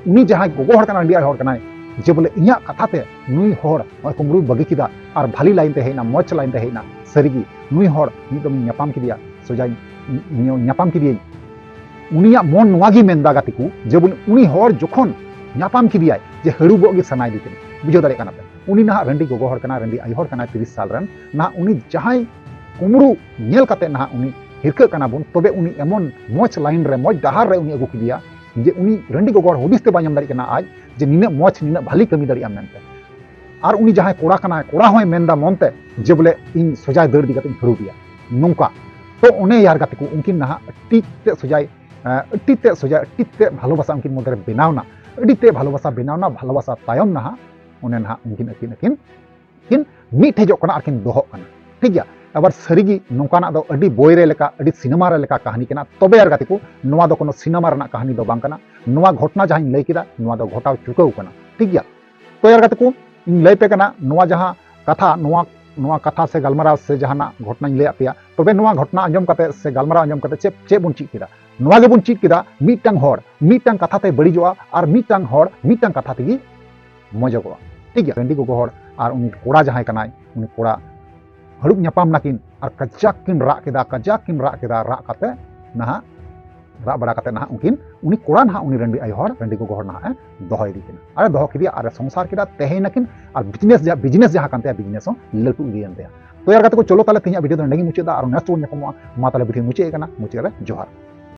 ᱩᱱᱤ ᱡᱟᱦᱟᱸᱭ ᱜᱚᱜᱚ ᱦᱚᱲ ᱠᱟᱱᱟᱭ, ᱨᱟᱺᱰᱤ ᱟᱭᱳ ᱦᱚᱲ ᱠᱟᱱᱟᱭ, ᱡᱮ ᱵᱚᱞᱮ ᱤᱧᱟᱹᱜ ᱠᱟᱛᱷᱟ ᱛᱮ ᱱᱩᱭ ᱦᱚᱲ ᱱᱚᱜᱼᱚᱭ ᱠᱩᱢᱵᱽᱲᱩᱭ ᱵᱟᱹᱜᱤ ᱠᱮᱫᱟ ᱟᱨ ᱵᱷᱟᱞᱤ ᱞᱟᱭᱤᱱ ᱛᱮ ᱦᱮᱡ ᱮᱱᱟ, ᱢᱚᱡᱽ ᱞᱟᱭᱤᱱ ᱛᱮ ᱦᱮᱡ ᱮᱱᱟ, ᱥᱟᱹᱨᱤᱜᱮ ᱱᱩᱭ ᱦᱚᱲ ᱢᱤᱫ ᱫᱚᱢ ᱧᱟᱯᱟᱢ ᱠᱮᱫᱮᱭᱟ, ᱥᱚᱡᱟᱧ ᱧᱟᱯᱟᱢ ᱠᱮᱫᱮᱭᱟᱹᱧ, ᱩᱱᱤᱭᱟᱜ ᱢᱚᱱ ᱱᱚᱣᱟ ᱜᱮ ᱢᱮᱱᱫᱟ ᱜᱟᱛᱮ ᱠᱚ, ᱡᱮ ᱵᱚᱞᱮ ᱩᱱᱤ ᱦᱚᱲ ᱡᱚᱠᱷᱚᱱ ᱧᱟᱯᱟᱢ ᱠᱮᱫᱮᱭᱟᱭ ᱡᱮ ᱦᱟᱹᱲᱩᱵᱚᱜ ᱜᱮ ᱥᱟᱱᱟᱭᱮᱫᱮ ᱠᱟᱱᱟ᱾ ᱵᱩᱡᱷᱟᱹᱣ ᱫᱟᱲᱮᱭᱟᱜ ᱠᱟᱱᱟ ᱯᱮ, ᱩᱱᱤ ᱱᱟᱦᱟᱜ ᱨᱟᱺᱰᱤ ᱜᱚᱜᱚ ᱦᱚᱲ ᱠᱟᱱᱟᱭ, ᱨᱟᱺᱰᱤ ᱟᱭᱳ ᱦᱚᱲ ᱠᱟᱱᱟᱭ, ᱛᱤᱨᱤᱥ ᱥᱟᱞ ᱨᱮᱱ ᱱᱟᱦᱟᱜ᱾ ᱩᱱᱤ ᱡᱟᱦᱟᱸᱭ ᱠᱩᱢᱵᱽᱲᱩ ᱧᱮᱞ ᱠᱟᱛᱮ ᱱᱟᱦᱟᱜ ᱩᱱᱤ ᱦᱤᱨᱠᱟᱹᱜ ᱠᱟᱱᱟ ᱵᱚᱱ, ᱛᱚᱵᱮ ᱩᱱᱤ ᱮᱢᱚᱱ ᱢᱚᱡᱽ ᱞᱟᱭᱤᱱ ᱨᱮ, ᱢᱚᱡᱽ ᱰᱟᱦᱟᱨ ᱨᱮ ᱩᱱᱤ ᱟᱹᱜᱩ ᱠᱮᱫᱮᱭᱟ ᱡᱮ ᱩᱱᱤ ᱨᱟᱺᱰᱤ ᱜᱚᱜᱚ ᱦᱚᱲ ᱦᱩᱫᱤᱥ ᱛᱮ ᱵᱟᱭ ᱧᱟᱢ ᱫᱟᱲᱮᱭᱟᱜ ᱠᱟᱱᱟ ᱟᱡ ᱡᱮ ᱱᱤᱱᱟᱹᱜ ᱢᱚᱡᱽ, ᱱᱤᱱᱟᱹᱜ ᱵᱷᱟᱞᱤ ᱠᱟᱹᱢᱤ ᱫᱟᱲᱮᱭᱟᱜᱼᱟ ᱢᱮᱱᱛᱮ᱾ ᱟᱨ ᱩᱱᱤ ᱡᱟᱦᱟᱸᱭ ᱠᱚᱲᱟ ᱠᱟᱱᱟᱭ, ᱠᱚᱲᱟ ᱦᱚᱸᱭ ᱢᱮᱱᱫᱟ ᱢᱚᱱᱛᱮ ᱡᱮ ᱵᱚᱞᱮ ᱤᱧ ᱥᱚᱡᱟᱭ ᱫᱟᱹᱲ ᱤᱫᱤ ᱠᱟᱛᱮᱧ ᱦᱟᱹᱲᱩᱵᱮᱭᱟ, ᱱᱚᱝᱠᱟ᱾ ᱛᱚ ᱚᱱᱮ ᱭᱟᱨ ᱜᱟᱛᱮ ᱠᱚ, ᱩᱱᱠᱤᱱ ᱱᱟᱦᱟᱜ ᱟᱹᱰᱤ ᱛᱮᱫ ᱥᱚᱡᱟᱭ, ᱟᱹᱰᱤ ᱛᱮᱫ ᱥᱚᱡᱟᱭ, ᱟᱹᱰᱤ ᱛᱮᱫ ᱵᱷᱟᱞᱚᱵᱟᱥᱟ ᱩᱱᱠᱤᱱ ᱢᱚᱫᱽᱫᱷᱮ ᱨᱮ ᱵᱮᱱᱟᱣ ᱮᱱᱟ, ᱟᱹᱰᱤ ᱛᱮᱫ ᱵᱷᱟᱞᱚᱵᱟᱥᱟ ᱵᱮᱱᱟᱣ ᱮᱱᱟ᱾ ᱵᱷᱟᱞᱚᱵᱟᱥᱟ ᱛᱟᱭᱚᱢ ᱱᱟᱦᱟᱜ ᱚᱱᱮ ᱱᱟᱦᱟᱜ ᱩᱱᱠᱤᱱ ᱟᱹᱠᱤᱱ, ᱟᱹᱠᱤᱱ ᱠᱤᱱ ᱢᱤᱫ ᱴᱷᱮᱡᱚᱜ ᱠᱟᱱᱟ ᱟᱨ ᱠᱤᱱ ᱫᱚᱦᱚᱜ ᱠᱟᱱᱟ, ᱴᱷᱤᱠ ᱜᱮᱭᱟ᱾ ᱟᱵᱟᱨ ᱥᱟᱹᱨᱤᱜᱮ ᱱᱚᱝᱠᱟᱱᱟᱜ ᱫᱚ ᱟᱹᱰᱤ ᱵᱳᱭ ᱨᱮ ᱞᱮᱠᱟ, ᱟᱹᱰᱤ ᱥᱤᱱᱮᱢᱟ ᱨᱮ ᱞᱮᱠᱟ ᱠᱟᱹᱦᱱᱤ ᱠᱟᱱᱟ᱾ ᱛᱚᱵᱮ ᱟᱨ ᱜᱟᱛᱮ ᱠᱚ, ᱱᱚᱣᱟ ᱫᱚ ᱠᱳᱱᱳ ᱥᱤᱱᱮᱢᱟ ᱨᱮᱱᱟᱜ ᱠᱟᱹᱦᱱᱤ ᱫᱚ ᱵᱟᱝ ᱠᱟᱱᱟ᱾ ᱱᱚᱣᱟ ᱜᱷᱚᱴᱚᱱᱟ ᱡᱟᱦᱟᱸᱧ ᱞᱟᱹᱭ ᱠᱮᱫᱟ, ᱱᱚᱣᱟ ᱫᱚ ᱜᱷᱚᱴᱟᱣ ᱪᱩᱠᱟᱹᱣ ᱠᱟᱱᱟ, ᱴᱷᱤᱠ ᱜᱮᱭᱟ᱾ ᱛᱚ ᱟᱨ ᱜᱟᱛᱮ ᱠᱚ, ᱤᱧ ᱞᱟᱹᱭ ᱯᱮ ᱠᱟᱱᱟ ᱱᱚᱣᱟ ᱡᱟᱦᱟᱸ ᱠᱟᱛᱷᱟ, ᱱᱚᱣᱟ, ᱱᱚᱣᱟ ᱠᱟᱛᱷᱟ ᱥᱮ ᱜᱟᱞᱢᱟᱨᱟᱣ ᱥᱮ ᱡᱟᱦᱟᱱᱟᱜ ᱜᱷᱚᱴᱚᱱᱟᱧ ᱞᱟᱹᱭᱟᱫ ᱯᱮᱭᱟ, ᱛᱚᱵᱮ ᱱᱚᱣᱟ ᱜᱷᱚᱴᱚᱱᱟ ᱟᱸᱡᱚᱢ ᱠᱟᱛᱮ ᱥᱮ ᱜᱟᱞᱢᱟᱨᱟᱣ ᱟᱸᱡᱚᱢ ᱠᱟᱛᱮ ᱪᱮᱫ, ᱪᱮᱫ ᱵᱚᱱ ᱪᱮᱫ ᱠᱮᱫᱟ? ᱱᱚᱣᱟ ᱜᱮᱵᱚᱱ ᱪᱮᱫ ᱠᱮᱫᱟ, ᱢᱤᱫᱴᱟᱝ ᱦᱚᱲ ᱢᱤᱫᱴᱟᱝ ᱠᱟᱛᱷᱟ ᱛᱮᱭ ᱵᱟᱹᱲᱤᱡᱚᱜᱼᱟ ᱟᱨ ᱢᱤᱫᱴᱟᱝ ᱦᱚᱲ ᱢᱤᱫᱴᱟᱝ ᱠᱟᱛᱷᱟ ᱛᱮᱜᱮ ᱢᱚᱡᱚᱜᱚᱜᱼᱟ, ᱴᱷᱤᱠ ᱜᱮᱭᱟ᱾ ᱨᱟᱺᱰᱤ ᱜᱚᱜᱚ ᱦᱚᱲ ᱟᱨ ᱩᱱᱤ ᱠᱚᱲᱟ ᱡᱟᱦᱟᱸᱭ ᱠᱟᱱᱟᱭ, ᱩᱱᱤ ᱠᱚᱲᱟ ᱦᱟᱹᱲᱩᱵ ᱧᱟᱯᱟᱢ ᱱᱟᱠᱤᱱ ᱟᱨ ᱠᱟᱡᱟᱠ ᱠᱤᱱ ᱨᱟᱜ ᱠᱮᱫᱟ, ᱠᱟᱡᱟᱠ ᱠᱤᱱ ᱨᱟᱜ ᱠᱮᱫᱟ᱾ ᱨᱟᱜ ᱠᱟᱛᱮ ᱱᱟᱦᱟᱜ, ᱨᱟᱜ ᱵᱟᱲᱟ ᱠᱟᱛᱮ ᱱᱟᱦᱟᱜ ᱩᱱᱠᱤᱱ, ᱩᱱᱤ ᱠᱚᱲᱟ ᱱᱟᱦᱟᱜ ᱩᱱᱤ ᱨᱟᱺᱰᱤ ᱟᱭᱳ ᱦᱚᱲ, ᱨᱟᱺᱰᱤ ᱜᱚᱜᱚ ᱦᱚᱲ ᱱᱟᱦᱟᱜ ᱮ ᱫᱚᱦᱚ ᱤᱫᱤ ᱠᱤᱱᱟ ᱟᱨ ᱮ ᱫᱚᱦᱚ ᱠᱮᱫᱮᱭᱟ ᱟᱨ ᱮ ᱥᱚᱝᱥᱟᱨ ᱠᱮᱫᱟ, ᱛᱟᱦᱮᱸᱭᱮᱱᱟᱠᱤᱱ᱾ ᱟᱨ ᱵᱤᱡᱽᱱᱮᱥ ᱡᱟ-, ᱵᱤᱡᱽᱱᱮᱥ ᱡᱟᱦᱟᱸ ᱠᱟᱱ ᱛᱟᱭᱟ, ᱵᱤᱡᱽᱱᱮᱥ ᱦᱚᱸ ᱞᱟᱹᱴᱩ ᱤᱫᱤᱭᱮᱱ ᱛᱟᱭᱟ᱾ ᱛᱚ ᱭᱟᱨ ᱜᱟᱛᱮ ᱠᱚ, ᱪᱚᱞᱚ ᱛᱟᱦᱞᱮ ᱛᱮᱦᱮᱧᱟᱜ ᱵᱷᱤᱰᱤᱭᱳ ᱫᱚ ᱱᱚᱸᱰᱮ ᱜᱮ ᱢᱩᱪᱟᱹᱫ ᱮᱫᱟ᱾ ᱟᱨ next ᱵᱚᱱ ᱧᱟᱯᱟᱢᱚᱜᱼᱟ᱾ ᱢᱟ ᱛᱟᱦᱞᱮ ᱵᱷᱤᱰᱤᱭᱳ ᱢᱩᱪᱟᱹᱫ ᱠᱟᱱᱟ, ᱢᱩᱪᱟᱹᱫ ᱨᱮ ᱡᱚᱦᱟᱨ᱾